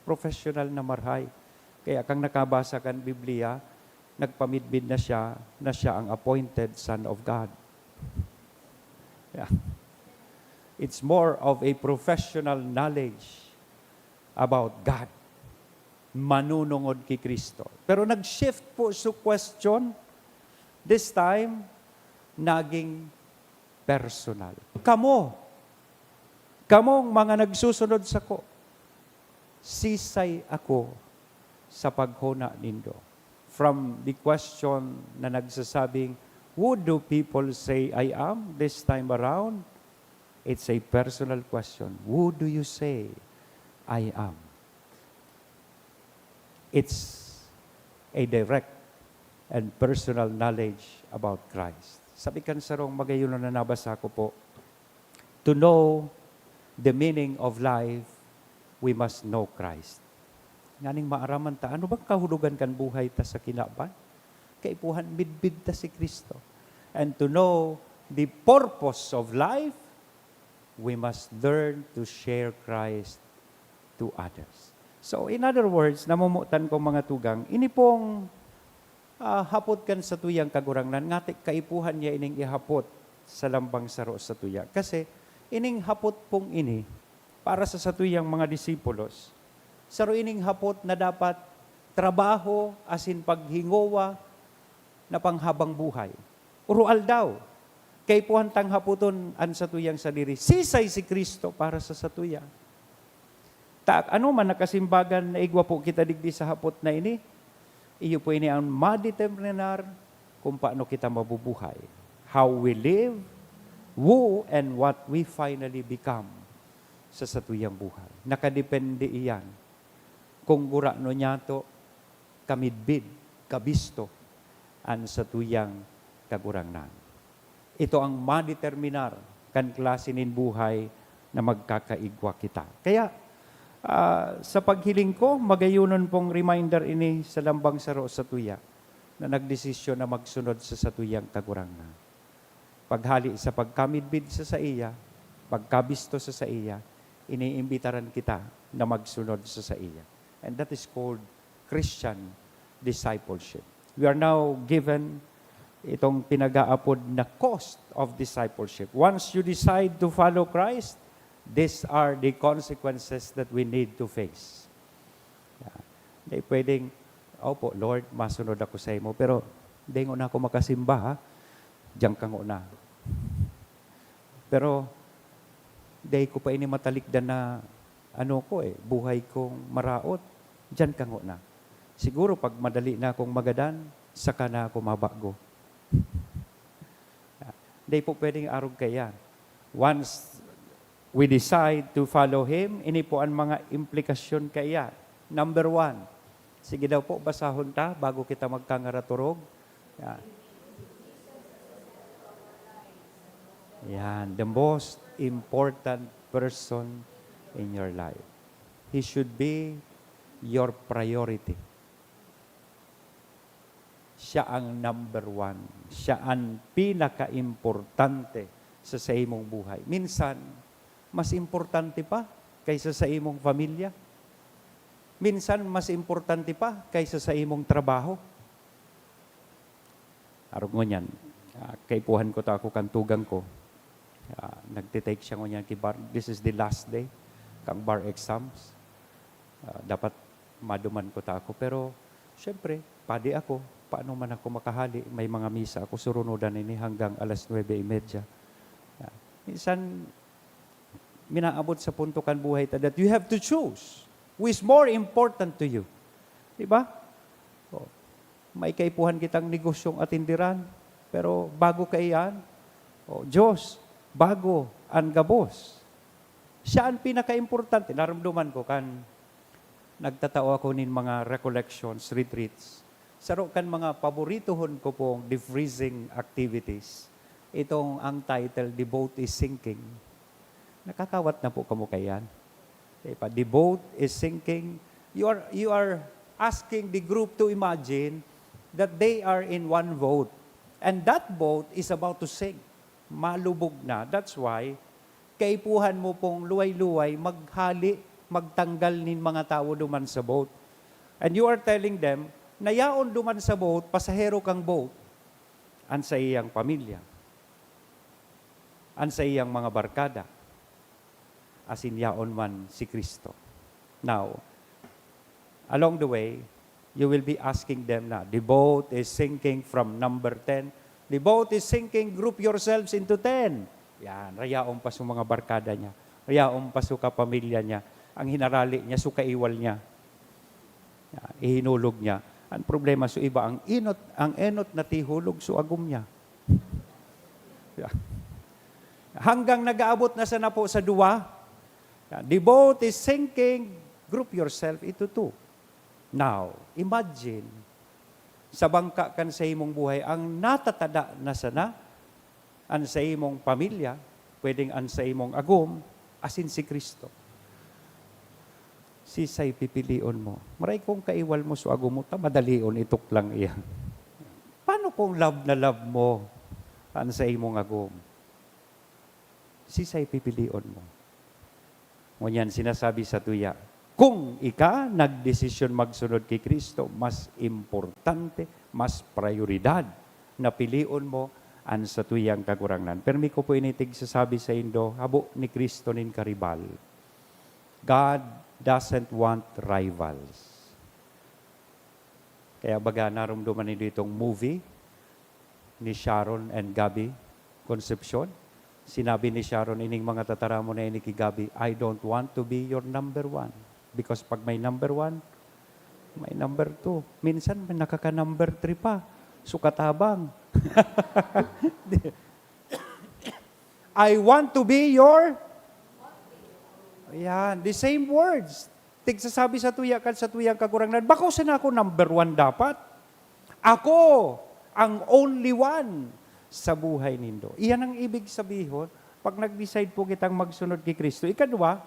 Professional na marahay. Kaya kang nakabasa kan Biblia, nagpamidbid na siya na siya ang appointed Son of God. Yeah. It's more of a professional knowledge about God. Manunungod ki Cristo. Pero nag-shift po su question. This time, naging personal. Kamo, kamong mga nagsusunod sako, sisay ako sa paghona nindo? From the question na nagsasabing, "Who do people say I am?" this time around, it's a personal question. "Who do you say I am?" It's a direct and personal knowledge about Christ. Sabi kan sarong magayon na nabasa ko po, "To know the meaning of life, we must know Christ." Nganing maaraman ta, ano bang kahulogan kan buhay ta sa kinaban? Kaipuhan, midbid ta si Cristo. And to know the purpose of life, we must learn to share Christ to others. So, in other words, namomotan ko, mga tugang, ini pong, ah, hapot kan satuyang Kagurangnan, ngati kaipuhan niya ining ihapot sa lambang saro sa tuya. Kasi, ining hapot pong ini, para sa satuyang mga disipulos, saro ining hapot na dapat trabaho asin paghingowa na panghabang buhay. Uro-aldaw, kaipuhan tang hapoton an satuyang sadiri, "Sisay si Cristo para sa satuya?" Ta, ano man nakasimbagan na igwa po kita digdi sa hapot na ini, iyo po ini ang madeterminar kung paano kita mabubuhay. How we live, who and what we finally become sa satuyang buhay. Nakadepende iyan kung gurano niyato kamidbid, kabisto an satuyang Kagurangnan. Ito ang madeterminar kan klase nin buhay na magkakaigwa kita. Kaya, ah, sa paghiling ko, magayonon pong reminder ini sa lambang saro sa tuya na nagdesisyon na magsunod sa satuyang Kagurangnan. Paghali sa pagkamidbid sa saiya, pagkabisto sa saiya, iniimbitaran kita na magsunod sa saiya. And that is called Christian discipleship. We are now given itong pinag-aapod na cost of discipleship. Once you decide to follow Christ, these are the consequences that we need to face. Yeah. Hindi pwedeng, "Opo, Lord, masunod ako sa imo, pero dai ngona ako makasimba, ha? Diyan ka ngona." Pero dai ko pa ini matalikdan na ano ko eh, buhay kong maraot. Diyan ka ngona. Siguro pag madali na akong magadan, saka na ako mabago. Dai po pwedeng arog kaiyan. Once we decide to follow Him, ini po ang mga implikasyon kaiyan. Number one, sige daw po, basahon ta bago kita magkangaraturog. Yan. Yan, the most important person in your life. He should be your priority. Siya ang number one. Siya ang pinakaimportante sa, sa imong buhay. Minsan, mas importante pa kaysa sa imong pamilya. Minsan, mas importante pa kaysa sa imong trabaho. Arog ngunyan, ah, kaipuhan ko ta ako kan tugang ko. Ah, nagtitake siya ngunyan ki bar. This is the last day kang bar exams. Ah, dapat maduman ko ta ako. Pero, syempre, padi ako. Paano man ako makahali? May mga misa ako, surunodan ini hanggang alas nuebe y media. Ah, minsan, minaabot sa punto kan buhay ta that you have to choose who is more important to you. Di ba? Oh. May kaipuhan kitang negosyong atindiran, pero bago kaiyan, oh, Diyos, bago an gabos. Siya an pinakaimportante. Narumduman ko kan nagtatao ako nin mga recollections, retreats. Saro kan mga paboritohon ko pong defreezing activities, itong ang title, Devote is Sinking. Nakakawat na po kamo kaiyan. Di ba? Devote is sinking. You are, you are asking the group to imagine that they are in one boat. And that boat is about to sink. Malubog na. That's why, kaipuhan mo pong luway-luway, maghali, magtanggal nin mga tawo duman sa boat. And you are telling them na yaon duman sa boat, pasahero kang boat, an saiyang pamilya, an saiyang mga barkada, asin yaon man si Cristo. Now, along the way, you will be asking them na, "The boat is sinking from number ten. The boat is sinking, group yourselves into ten." Yan, rayaon pa sa mga barkada niya. Rayaon pa sa kapamilya niya. Ang hinarali niya, sa kaiwal niya. Yan, ihinulog niya. Ang problema sa iba, ang inot, ang enot na tihulog sa agom niya. Yan. Hanggang nag-aabot na sana po sa duwa. Yan. The boat is sinking, group yourself into two. Now, imagine, sa bangka kan sa imong buhay, ang natatada na sana, an sa imong pamilya, pwedeng an sa imong agom, asin si Cristo. Sisay pipilion mo? Maray kung kaiwal mo sa agom mo, ta madalion, ituklang iyan. Paano kung love na love mo an sa imong agom? Sisay pipilion mo? Ngunyan sinasabi sa tuya, kung ika nagdesisyon magsunod ki Cristo, mas importante, mas prayoridad na pilion mo an satuyang Kagurangnan. Permi ko po ini tigsasabi saindo, habo ni Cristo nin karibal. God doesn't want rivals. Kaya baga narumduman nindo itong movie ni Sharon and Gabby Concepcion? Sinabi ni Sharon ining mga tataramon na ini ki Gabby, "I don't want to be your number one." Because pag may number one, may number two. Minsan may nakaka-number three pa. So katabang. "I want to be your," ayan, the same words. Tigsasabi sa tuya kan sa tuyang Kagurangnan, "Bako sana ako number one dapat. Ako ang only one sa buhay nindo." Iyan ang ibig sabihon, pag nag-decide po kitang magsunod ki Cristo. Ikadwa,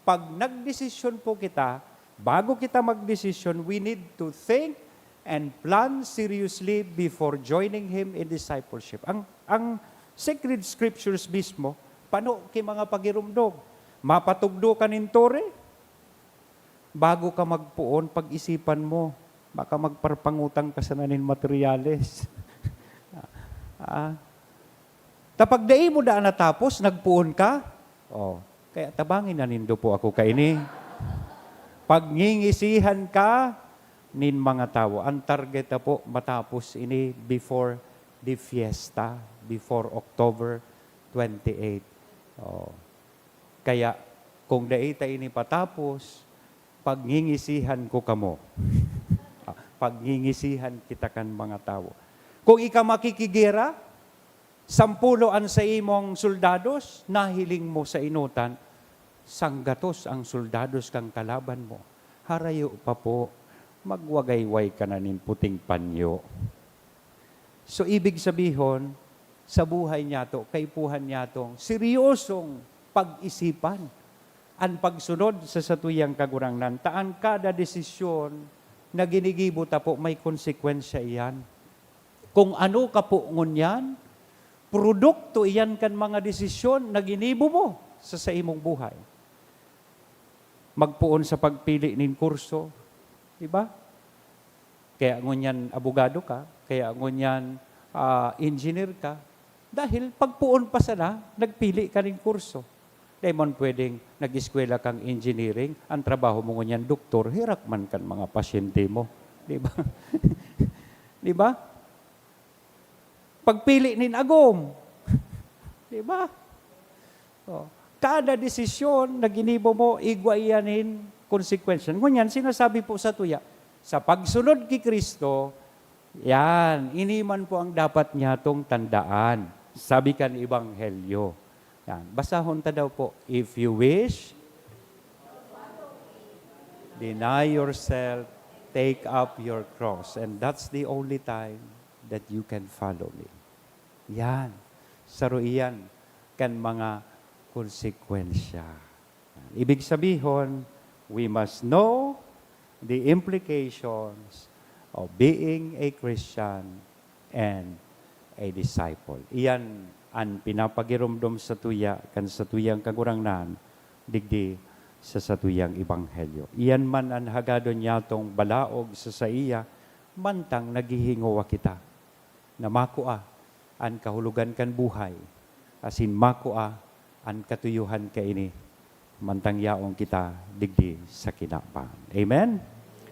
pag nagdesisyon po kita, bago kita magdesisyon, we need to think and plan seriously before joining Him in discipleship. Ang, ang Sacred Scriptures mismo, pano ki mga pagirumdog. Mapatugdo ka nin tore, bago ka magpoon, pag-isipan mo, baka magparpangutang ka sana nin materyales. Ah, ta pag dai mo daa natapos, nagpoon ka? Oh, kaya tabangi na nindo po ako kaini. Pagngingisihan ka nin mga tawo. Ang target na po matapos ini before the fiesta, before October twenty-eight. Oh. Kaya, kung dai ta ini patapos, pagngingisihan ko kamo. Ah, pagngingisihan kita kan mga tawo. Kung ika makikigera, sampulo an saimong soldados, nahiling mo sa enotan, sanggatos ang soldados kan kalaban mo. Harayo pa po, magwagayway ka na nin puting panyo. So, ibig sabihon, sa buhay niyato, kaipuhan niyatong seryosong pag-isipan an pagsunod sa satuyang Kagurangnan, ta an kada desisyon na ginigibo ta po, may konsekwensya iyan. Kung ano ka po ngunyan, produkto iyan kan mga desisyon na ginibo mo sa saimong buhay. Magpoon sa pagpili nin kurso, di ba? Kaya ngunyan abogado ka, kaya ngunyan, ah, engineer ka, dahil pagpoon pa sana, nagpili ka nin kurso. Dai man pwedeng nag-eskwela kang engineering, ang trabaho mo ngunyan doktor, herak man kan mga pasyente mo. Di ba? Di ba? Pagpili nin agom. Di ba? Oh. Kada desisyon na ginibo mo, igwa iyan nin konsekwensya. Ngunyan, sinasabi po sa tuya, sa pagsunod ki Cristo, yan, ini man po ang dapat nyatong tandaan. Sabi kan Ebanghelyo. Yan. Basahon ta daw po, "If you wish, deny yourself, take up your cross." And that's the only time that you can follow me. Yan. Saro iyan kan mga konsekwensya. Ibig sabihon, we must know the implications of being a Christian and a disciple. Iyan an pinapagiromdom sa tuya kan sa tuyang Kagurangnan digdi sa satuyang ebanghelyo. Iyan man an hagadon nyatong balaog sa saiya mantang naghihingowa kita na makua an kahulogan kan buhay, asin makua an katuyohan kaini, mantang yaon kita digdi sa kinaban. Amen?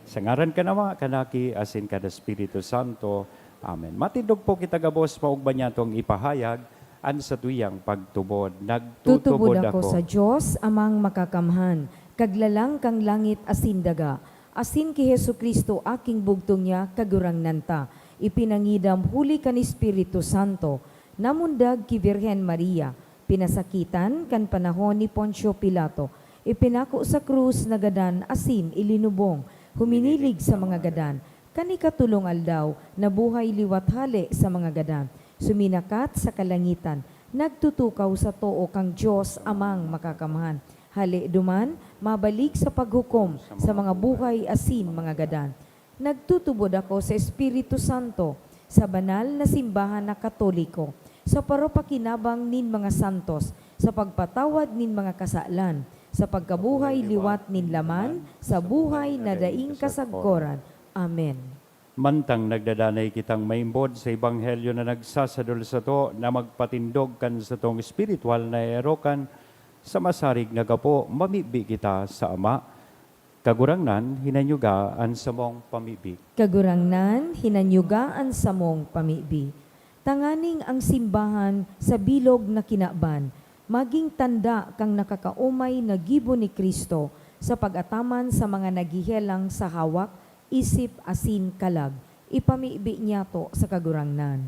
Sa ngaran kan Ama, kan Aki, asin kan Espiritu Santo. Amen. Matindog po kita gabos, maugma nyatong ipahayag an satuyang pagtubod. Nagtutubod Tutubod ako ako. sa Dios, Amang Makakamhan, Kaglalang kan langit asin daga, asin ki Jesu-Cristo, Aking bugtong niya, Kagurangnan ta, ipinangidam huli kan Espiritu Santo, namundag ki Birhen Maria, pinasakitan kan panahon ni Poncio Pilato, ipinako sa krus, nagadan asin ilinubong, huminilig sa mga gadan. Kan ikatolong aldaw, nabuhay liwat hale sa mga gadan, suminakat sa kalangitan, nagtutukaw sa too kan Dios Amang Makakamhan. Hale duman, mabalik sa paghukom sa mga buhay asin mga gadan. Nagtutubod ako sa Espiritu Santo, sa banal na simbahan na Katoliko, sa paropakinabang nin mga santos, sa pagpatawad nin mga kasalan, sa pagkabuhay liwat nin laman, sa buhay na daing kasagkoran. Amen. Mantang nagdadanay kitang maimbod sa ebanghelyo na nagsasadol sato na magpatindog kan satong espiritual na erokan, sa masarig na gapo, mamibi kita sa Ama. Kagurangnan, hinanyuga an samong pamibi. Kagurangnan, hinanyuga an samong pamibi. Tanganing ang simbahan sa bilog na kinaban, maging tanda kan nakakaomay na gibo ni Cristo sa pag-ataman sa mga naghehelang sa hawak, isip asin kalag, ipamibi niyato sa Kagurangnan.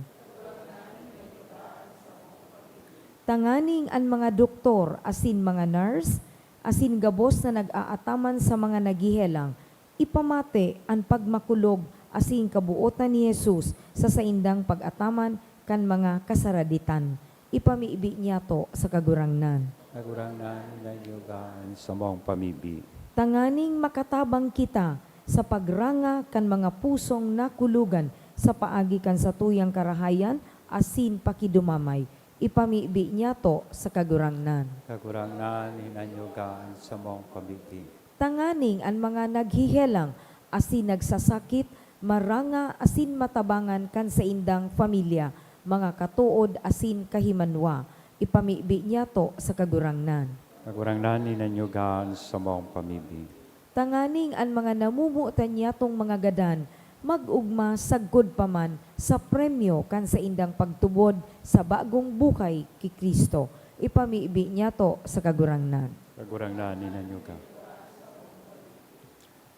Tanganing an mga doktor asin mga nurse, asin gabos na nag-aataman sa mga naghehelang, ipamati an pagmakulog asin kabootan ni Jesus sa saindang pag-ataman kan mga kasaraditan. Ipamibi niyato sa Kagurangnan. Kagurangnan, hinanyuga an samong pamibi. Tanganing makatabang kita sa pagranga kan mga pusong nakulogan sa paagi kan satuyang karahayan asin pakidumamay, ipamibi niyato sa Kagurangnan. Kagurangnan, hinanyuga an samong pamibi. Tanganing an mga naghehelang asin nagsasakit maranga asin matabangan kan saindang pamilya, mga katood asin kahimanwa, ipamibi niyato sa Kagurangnan. Kagurangnan, hinanyuga an samong pamibi. Tanganing an mga namomotan niyatong mga gadan mag-ogma sagkod pa man sa premyo kan saindang pagtubod sa bagong buhay ki Cristo, ipamibi niyato sa Kagurangnan. Kagurangnan, hinanyuga.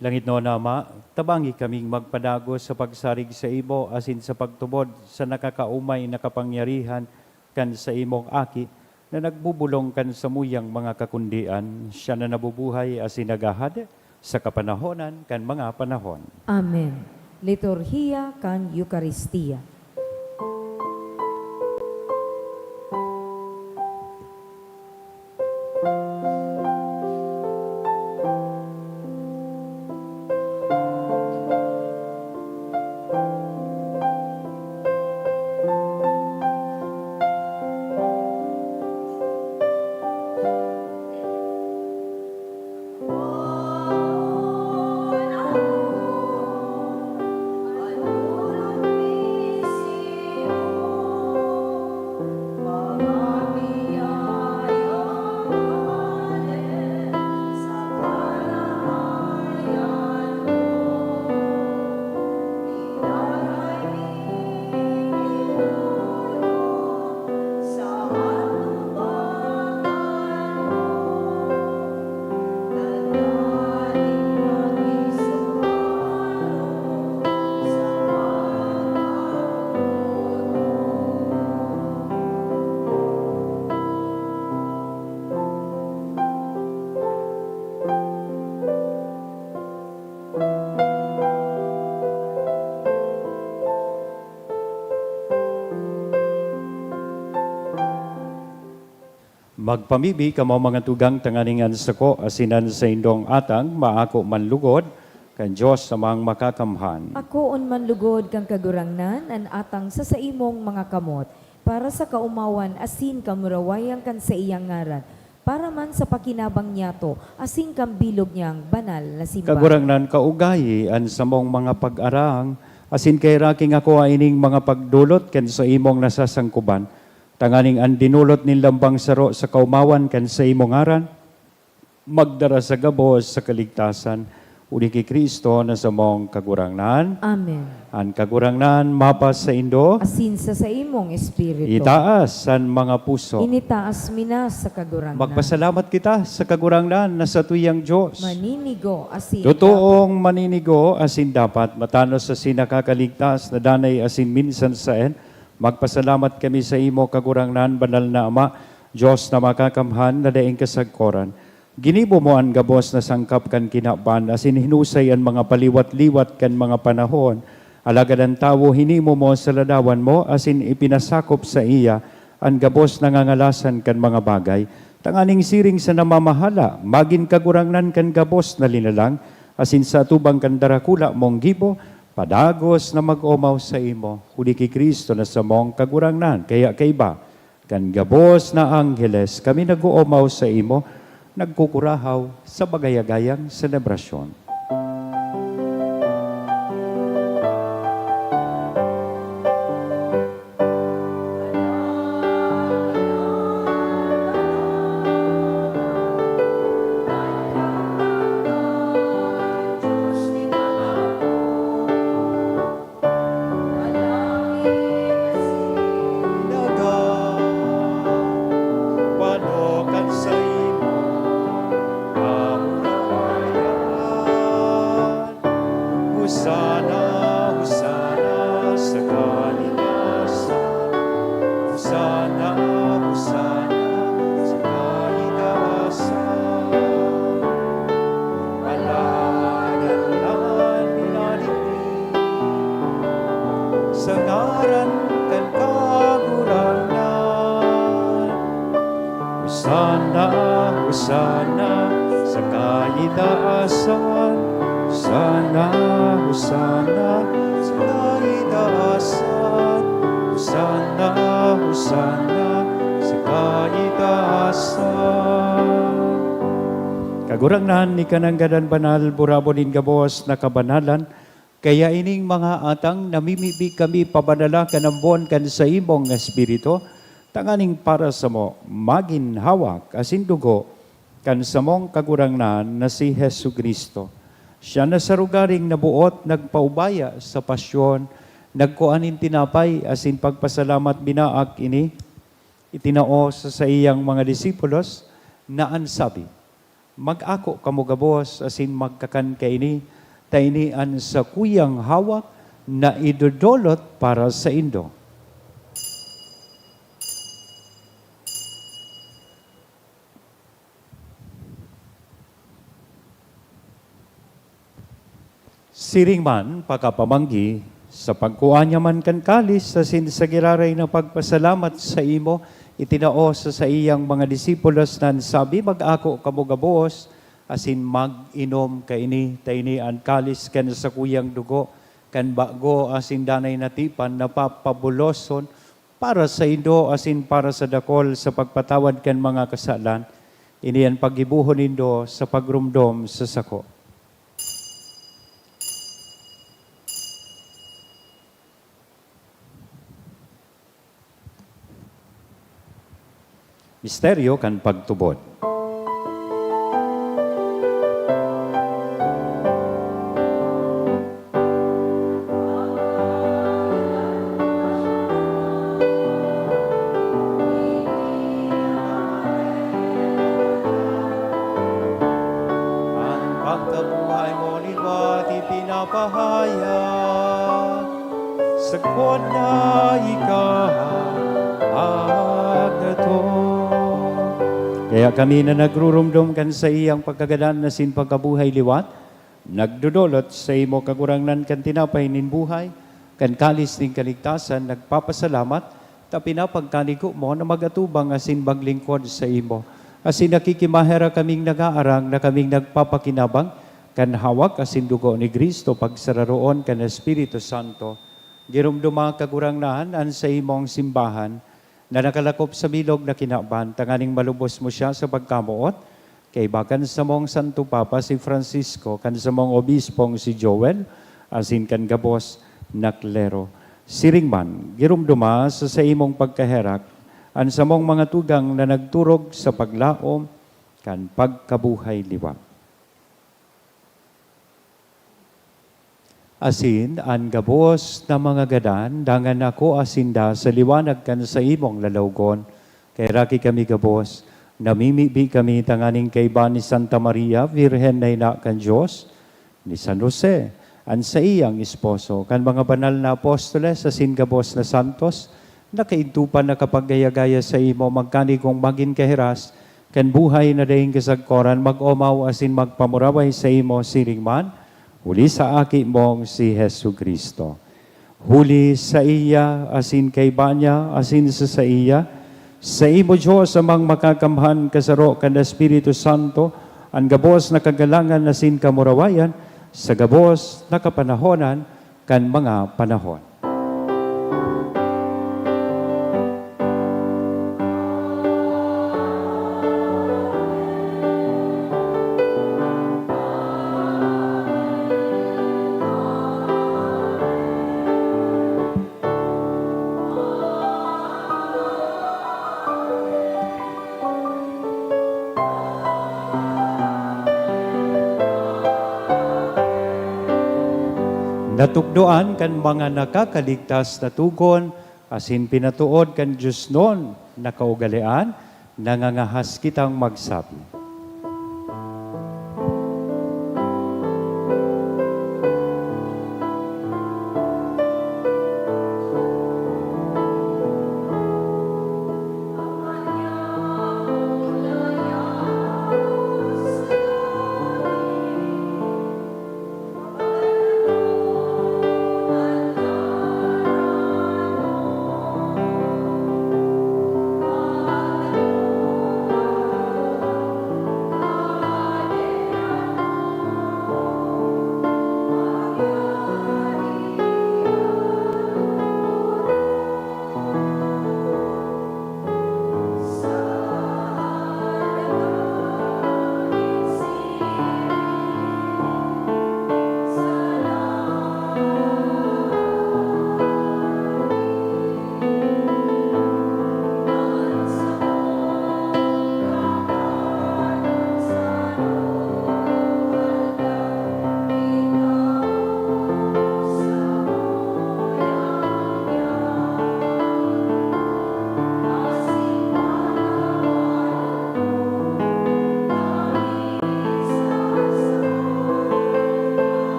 Langitnon na Ama, tabangi kaming magpadagos sa pagsarig saimo asin sa pagtubod sa nakakaomay na kapangyarihan kan saimong Aki, na nagbubolong kan samuyang mga kakundian. Siya na nabubuhay asin naghahade sa kapanahonan kan mga panahon. Amen. Liturhiya kan Eukaristia. Magpamibi kamo, mga tugang, tanganing an sako asin an saindong atang maako man lugod kan Dios na Amang Makakamhan. Akoon man lugod kan Kagurangnan an atang sa saimong mga kamot, para sa kaomawan asin kamurawayan kan saiyang ngaran, para man sa pakinabang niyato asin kan bilog niyang banal na simbahan. Kagurangnan, kaugayi an samong mga pag-arang, asin kaheraki ngakua ining mga pagdolot kan saimong nasasangkoban, tanganing an dinolot nin lambang saro sa kaomawan kan saimong ngaran, magdara sa gabos sa kaligtasan, huli ki Cristo na samong Kagurangnan. Amen. An Kagurangnan mapasaindo. Asin sa saimong espiritu. Itaas an mga puso. Initaas mi na sa Kagurangnan. Magpasalamat kita sa Kagurangnan na satuyang Dios. Maninigo asin Totoong maninigo asin dapat, matanos asin nakakaligtas na danay asin minsan saen, magpasalamat kami sa imo, Kagurangnan, banal na Ama, Dios na makakamhan na daing kasagkoran. Ginibo mo an gabos na sangkap kan kinaban asin hinusay an mga paliwat-liwat kan mga panahon. Alagad an tawo hinimo mo sa ladawan mo asin ipinasakop saiya an gabos na ngangalasan kan mga bagay, tanganing siring sa namamahala, magin kagurangnan kan gabos na linalang, asin sa atubang kan darakula mong gibo, padagos na mag-omaw saimo, huli ki Cristo na samong Kagurangnan. Kaya kaiba kan gabos na angheles, kami nag-oomaw saimo, nagkukurahaw sa bagay-agayang selebrasyon. Hosana, Hosana sa kaligtasan. Hosana, Hosana sa kaligtasan. Alagad an minadigdi sa ngaran kan Kagurangnan. Hosana, Hosana sa kaitaasan. Hosana, Hosana sa kaitaasan. Hosana, Hosana sa kaitaasan. Kagurangnan, ika nanggad an banal, burabon nin gabos na kabanalan. Kaya ining mga atang, namimibi kami pabanala kan ambon kan saimong Espiritu, tanganing para samo magin hawak asin dugo kan samong Kagurangnan na si Jesu-Cristo. Siya na sa rogaring naboot nagpaubaya sa pasyon, nagkua nin tinapay asin pagpasalamat binaak ini, itinao sa saiyang mga disipulos na an sabi, "Mag-ako kamo gabos asin magkakan kaini, ta ini an sakuyang hawak na idodolot para saindo." Siring man, pakapamanggi, sa pagkua niya man kan kalis asin sa giraray na pagpasalamat saimo, itinao sa saiyang mga disipulos na an sabi, "Mag-ako kamo gabos asin mag-inom kaini, ta ini an kalis kan sakuyang dugo kan bago asin danay na tipan na papabuloson para saindo asin para sa dakol sa pagpatawad kan mga kasalan. Ini an paggibohon nindo sa pagromdom sa sako." Misteryo kan pagtubod. An pagkabuhay mo liwat ipinapahayag, sagkod na ika an agdaton. Kaya kami na nagruromdom kan saiyang pagkagadan asin pagkabuhay liwat, nagdodolot saimo, Kagurangnan, kan tinapay nin buhay, kan kalis nin kaligtasan, nagpapasalamat, Ta pinapagkanigo mo na mag-atubang asin maglingkod saimo. Asin nakikimaherak kaming nag-aarang na kaming nagpapakinabang kan hawak asin dugo ni Cristo, pagsararoon kan Espiritu Santo. Giromdoma, Kagurangnan, an saimong simbahan na nakalakop sa bilog na kinaban, tanganing malubos mo siya sa pagkamoot, kaiba kan samong Santo Papa si Francisco, kan samong Obispong si Joel, asin kan gabos na klero. Siring man, giromdoma sa saimong pagkaherak an samong mga tugang na nagturog sa paglaom kan pagkabuhay liwat. Asin an gabos na mga gadan, dangan akoa sinda sa liwanag kan saimong lalawgon. Kaheraki kami gabos, namimibi kami tanganing kaiba ni Santa Maria, Birhen na ina kan Dios, ni San Jose, an saiyang esposo, kan mga banal na apostoles asin gabos na santos, na kaidto pa nakapaggaya-gaya saimo, magkanigong magin kahiras kan buhay na daing kasagkoran, mag-omaw asin magpamuraway saimo siring man, huli sa Aki mong si Jesu-Cristo. Huli saiya, asin kaiba niya, asin sa saiya, saimo, Dios Amang Makakamhan, kasaro kan Espiritu Santo, an gabos na kagalangan asin kamurawayan, sa gabos na kapanahonan kan mga panahon. Natukdoan kan mga nakakaligtas na togon asin pinatood kan diosnon na kaugalean, nangangahas kitang magsabi.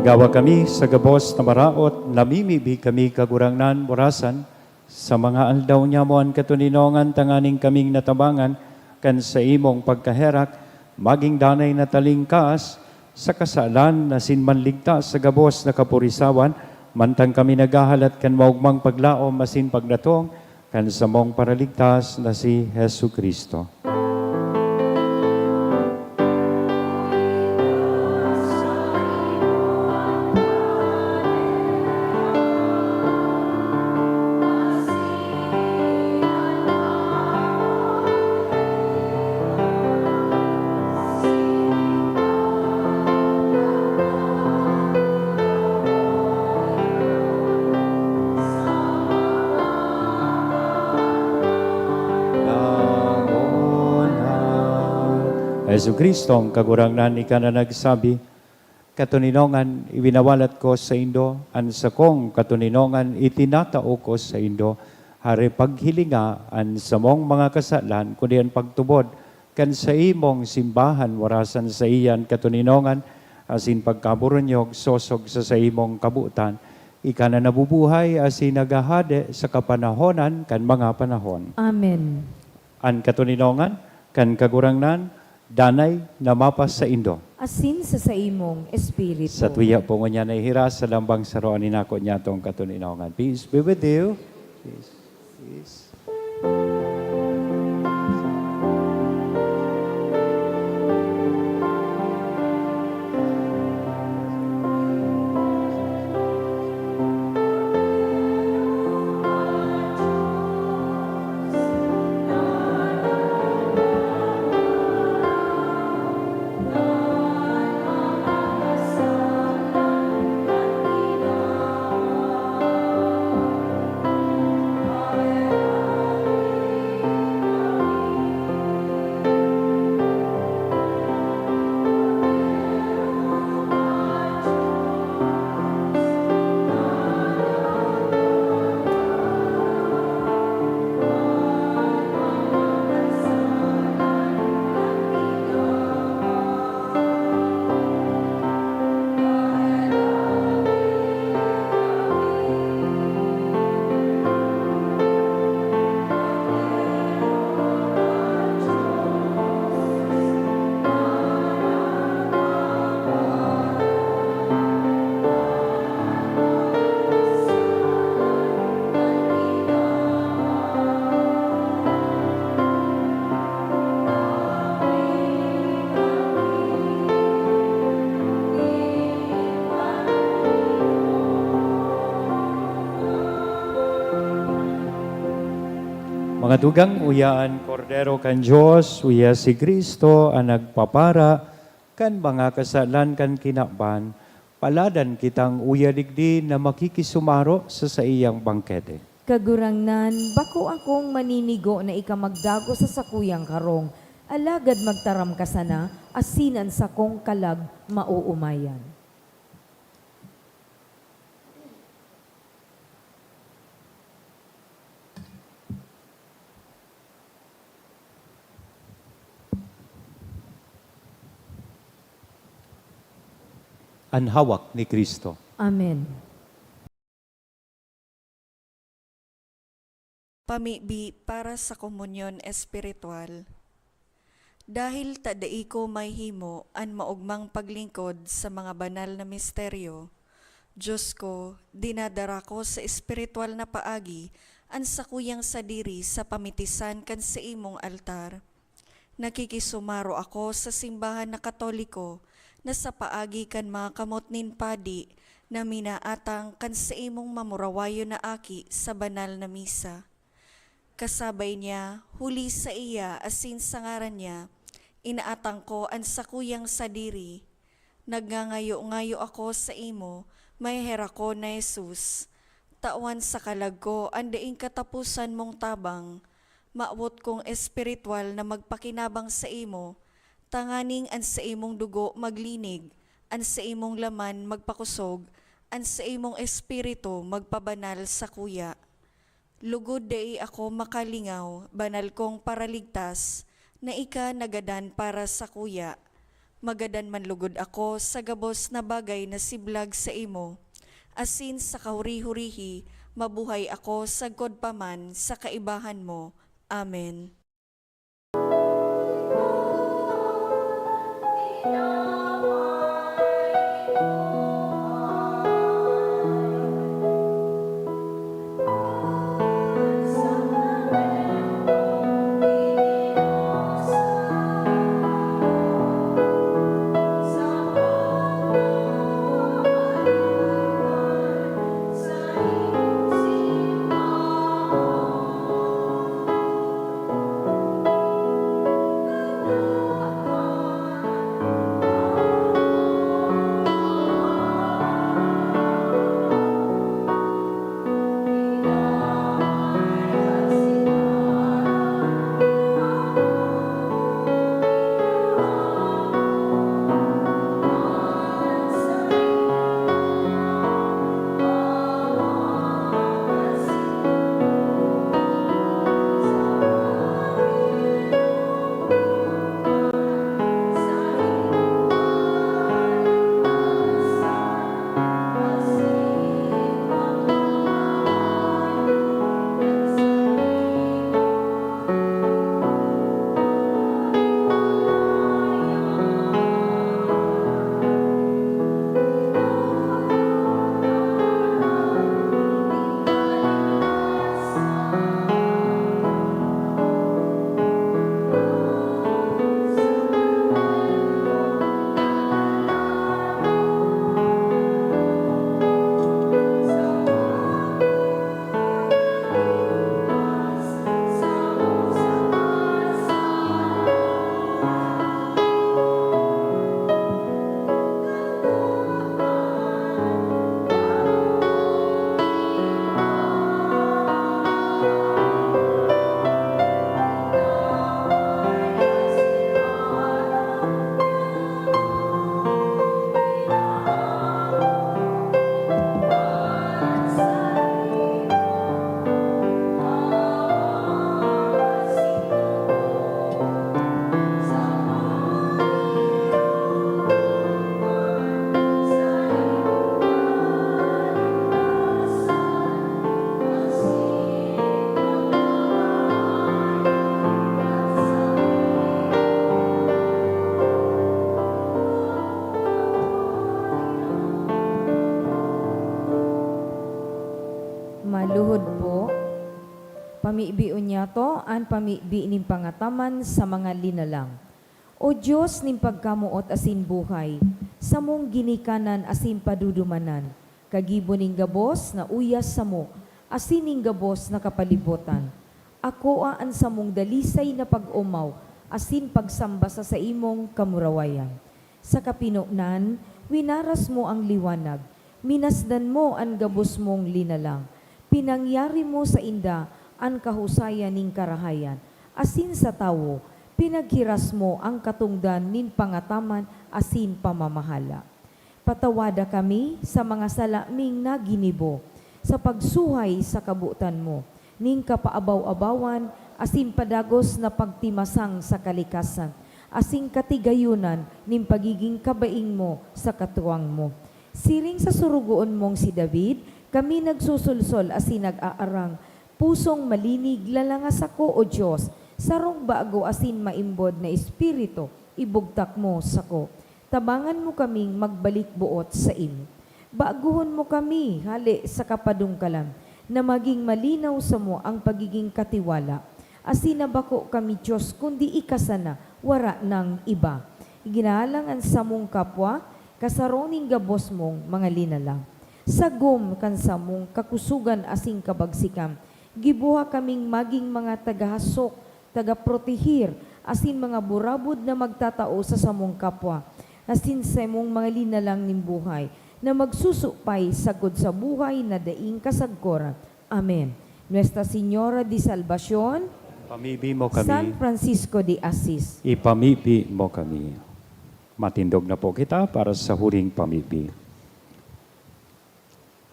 Agawa kami sa gabos na maraot, namimibi kami, Kagurangnan, burasan, sa mga aldaw nyamo an katoninongan, tanganing kaming natabangan kan saimong pagkaherak, magin danay na talingkas sa kasalan asin manligtas sa gabos na kapurisawan, mantang kami naghahalat kan maogmang paglaom asin pagdatong kan samong Paraligtas na si Jesu-Cristo. Jesu-Cristo, ang Kagurangnan, ika na nagsabi, "Katoninongan, iwinawalat ko saindo, an sakong katoninongan itinatao ko saindo, hare paghilinga an samong mga kasalan, kundi an pagtubod kan saimong simbahan, warasan saiya an katoninongan asin pagkaburunyog sosog sa saimong kabotan. Ika na nabubuhay asin naghahade sa kapanahonan kan mga panahon." Amen. An katoninongan kan Kagurangnan, danay na mapasaindo. Asin sa saimong espiritu. Sa tuya po ngunyan na ihiras sa lambang saro an inako niyatong katoninongan. Peace be with you. Peace. Peace. Mga tugang, uya an Kordero kan Dios, uya si Cristo an nagpapara kan mga kasalan kan kinaban. Paladan kitang uya digdi na makikisumaro sa saiyang bangkete. Kagurangnan, bako akong maninigo na ika magdagos sa sakuyang karong, alagad magtaram ka sana, asin an sakong kalag maoomayan. An hawak ni Cristo. Amen. Pamibi para sa komunyon espiritual. Dahil ta dai ko mahimo an maogmang paglingkod sa mga banal na misteryo, Dios ko, dinadara ko sa espiritual na paagi an sakuyang sadiri sa pamitisan kan saimong altar. Nakikisumaro ako sa simbahan na Katoliko na sa paagi kan mga kamot nin padi na minaatang kan saimong mamurawayon na aki sa banal na misa. Kasabay niya, huli saiya asin sa ngaran niya, inaatang ko an sakuyang sadiri. Nagngangayo-ngayo ako saimo, maheherakon na Jesus. Tawan sa kalag ko an daing kataposan mong tabang. Mawot kong espiritual na magpakinabang saimo, tanganing an saimong dugo maglinig, an saimong laman magpakosog, an saimong espiritu magpabanal sakuya. Lugod dai ako makalingaw, banal kong Paraligtas, na ika nagadan para sakuya. Magadan man lugod ako sa gabos na bagay na siblag saimo, asin sa kahuri-hurihi, mabuhay ako sagkod pa man sa kaibahan mo. Amen. Pamibion niyato an pamibi nin pangataman sa mga linalang. O Dios nin pagkamoot asin buhay, samong ginikanan asin padudumanan, kagibo nin gabos na uya samo asin nin gabos na kapalibotan, akoa an samong dalisay na pag-omaw asin pagsamba sa saimong kamurawayan. Sa kapinonan, winaras mo ang liwanag, minasdan mo an gabos mong linalang. Pinangyari mo sainda an kahusayan nin karahayan, asin sa tawo, pinaghiras mo an katongdan nin pangataman asin pamamahala. Patawada kami sa mga sala ming naginibo sa pagsuhay sa kabotan mo nin kapaabaw-abawan asin padagos na pagtimasang sa kalikasan, asin katigayonan nin pagiging kabaing mo sa katuwang mo. Siring sa surugoon mong si David, kami nagsusulsol asin nag-aarang, pusong malinig, lalanga sako, O Dios, sarong bago asin maimbod na espiritu, ibugtak mo sako. Tabangan mo kaming magbalik boot saimo. Bagohon mo kami hale sa kapadungkalan, na magin malinaw samo ang pagigin katiwala, asin na bako kami Dios kundi ika sana, wara nang iba. Iginalang an samong kapwa, kasaro nin gabos mong mga linalang. Sagom kan samong kakusogan asin kabagsikan, giboha kaming magin mga tagahasok, tagaprotehir, asin mga burabod na magtatao sa samong kapwa, asin sa imong mga linalang nin buhay, na magsusupay sagkod sa buhay na daing kasagkoran. Amen. Nuestra Señora de Salvacion, Pamibi mo kami. San Francisco de Assis. Ipamibi mo kami. Matindog na po kita para sa huring pamibi.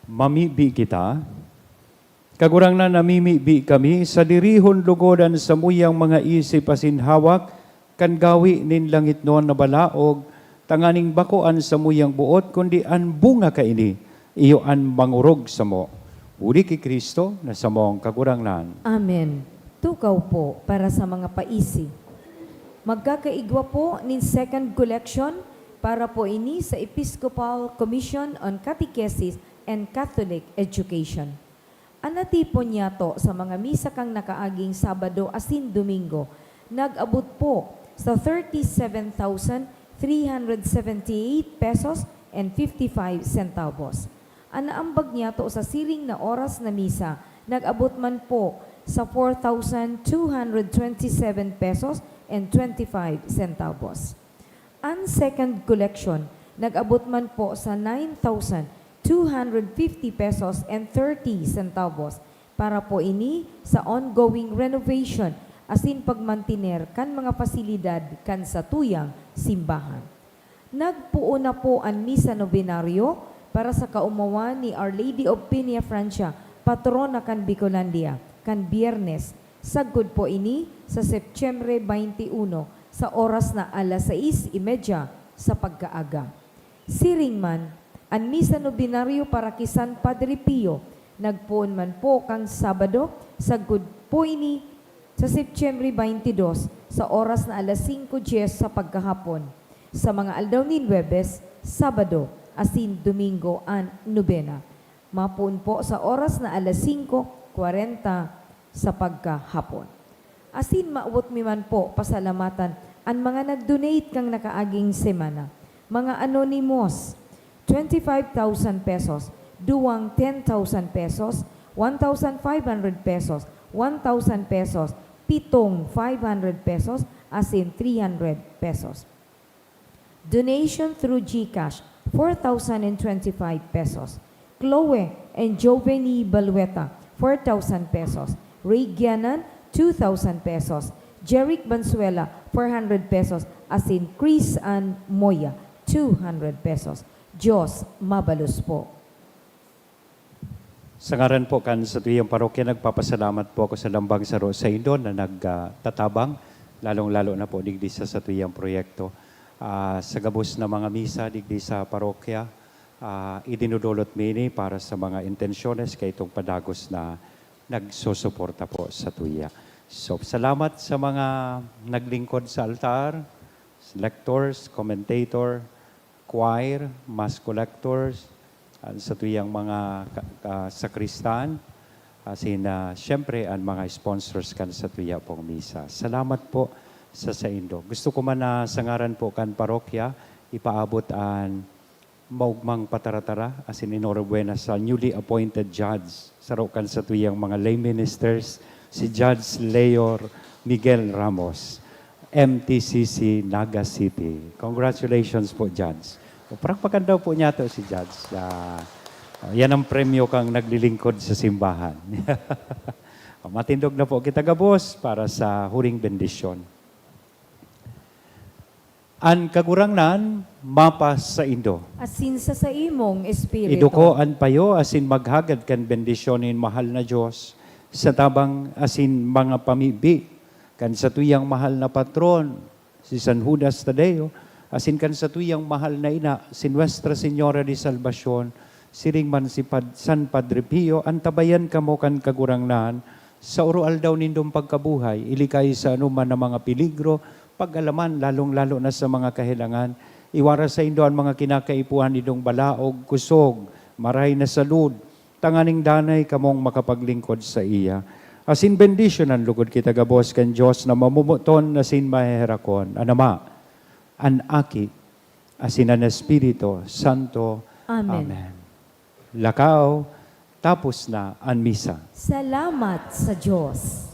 Mamibi kita. Kagurangnan, namimibi kami, sadirihon lugod an samuyang mga isip asin hawak kan gawi nin langitnon na balaog, tanganing bako an samuyang boot, kundi an bunga kaini, iyo an mangorog samo. Huli ki Cristo na samong Kagurangnan. Amen. Tukaw po para sa mga paisi. Magkakaigwa po nin second collection para po ini sa Episcopal Commission on Catechesis and Catholic Education. An natipon niyato sa mga misa kan nakaaging Sabado asin Domingo nag-abot po sa thirty-seven thousand three hundred seventy-eight pesos and fifty-five centavos. An naambag niyato sa siring na oras na misa nag-abot man po sa four thousand two hundred twenty-seven pesos and twenty-five centavos. An second collection nag-abot man po sa nine thousand two hundred fifty pesos and thirty centavos para po ini sa ongoing renovation asin pagmantiner kan mga pasilidad kan satuyang simbahan. Nagpoon na po an misa nobenaryo para sa kaomawan ni Our Lady of Peñafrancia, patrona kan Bicolandia, kan Biyernes, sagkod po ini sa Setyembre twenty-one, sa oras na alas sais y media sa pagkaaga. Siring man, an misa nobenaryo para ki San Padre Pio, nagpoon man po kan Sabado, sagkod po ini sa Setyembre twenty-dos, sa oras na alas singko dyes sa pagkahapon. Sa mga aldaw nin Huwebes, Sabado, asin Domingo an nobena. Mapoon po sa oras na alas singko kwarenta sa pagkahapon. Asin mawot mi man po pasalamatan an mga nag-donate kan nakaaging semana. Mga anonymous, twenty-five thousand pesos, duwang ten thousand pesos, one thousand five hundred pesos, one thousand pesos, pitong five hundred pesos, asin three hundred pesos. Donation through GCash, four thousand and twenty-five pesos. Chloe and Joveni Balueta, four thousand pesos. Ray Gianan, two thousand pesos. Jeric Banzuela, four hundred pesos. Asin Chris Ann Moya, two hundred pesos. Diyos mabalos po. Sa ngaran po kan satuyang parokya, nagpapasalamat po ako sa lambang saro saindo na nag, ah, tatabang, lalong-lalo na po digdi sa satuyang proyekto. Ah, sa gabos na mga misa digdi sa parokya, ah, idinudulot mi ini para sa mga intensyones kaitong padagos na nagsusuporta po satuya. So, salamat sa mga naglingkod sa altar, lectors, commentator, choir, mass collectors, an satuyang mga ka-, ka-, sakristan, Asin, ah, siyempre, an mga sponsors kan satuya pong misa. Salamat po sa saindo. Gusto ko man na sa ngaran po kan parokya, ipaabot an maugmang pataratara asin enhorabuena sa newly appointed judge, saro kan satuyang mga lay ministers, si Judge Leor Miguel Ramos, M T C C Naga City. Congratulations po, Judge. O, palakpakan daw po niyato si Judge. Ah, yan ang premyo kang naglilingkod sa simbahan. O, matindog na po kita gabos para sa huring bendisyon. An Kagurangnan mapasaindo. Asin sa saimong espiritu. Iduko an payo asin maghagad kan bendisyon nin mahal na Dios sa tabang asin mga pamibi kan satuyang mahal na patron, si San Judas Tadeo, asin kan satuyang mahal na ina, si Nuestra Señora de Salvacion, siring man si Pad-, San Padre Pio, antabayan kamo kan Kagurangnan sa oro-aldaw nindong pagkabuhay, ilikay sa anoman na mga peligro, pag-alaman, lalong-lalo na sa mga kahelangan. Iwara saindo an mga kinakaipuhan nindong balaog, kusog, maray na salud, tanganing danay kamong makapaglingkod saiya. Asin bendisyonan logod kita gabos kan Dios na mamomoton asin maheherakon, an Ama, an Aki, asin an Espiritu Santo. Amen. Amen. Lakaw, tapos na an misa. Salamat sa Dios.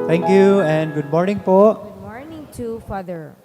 Thank you and good morning po. Good morning to Father.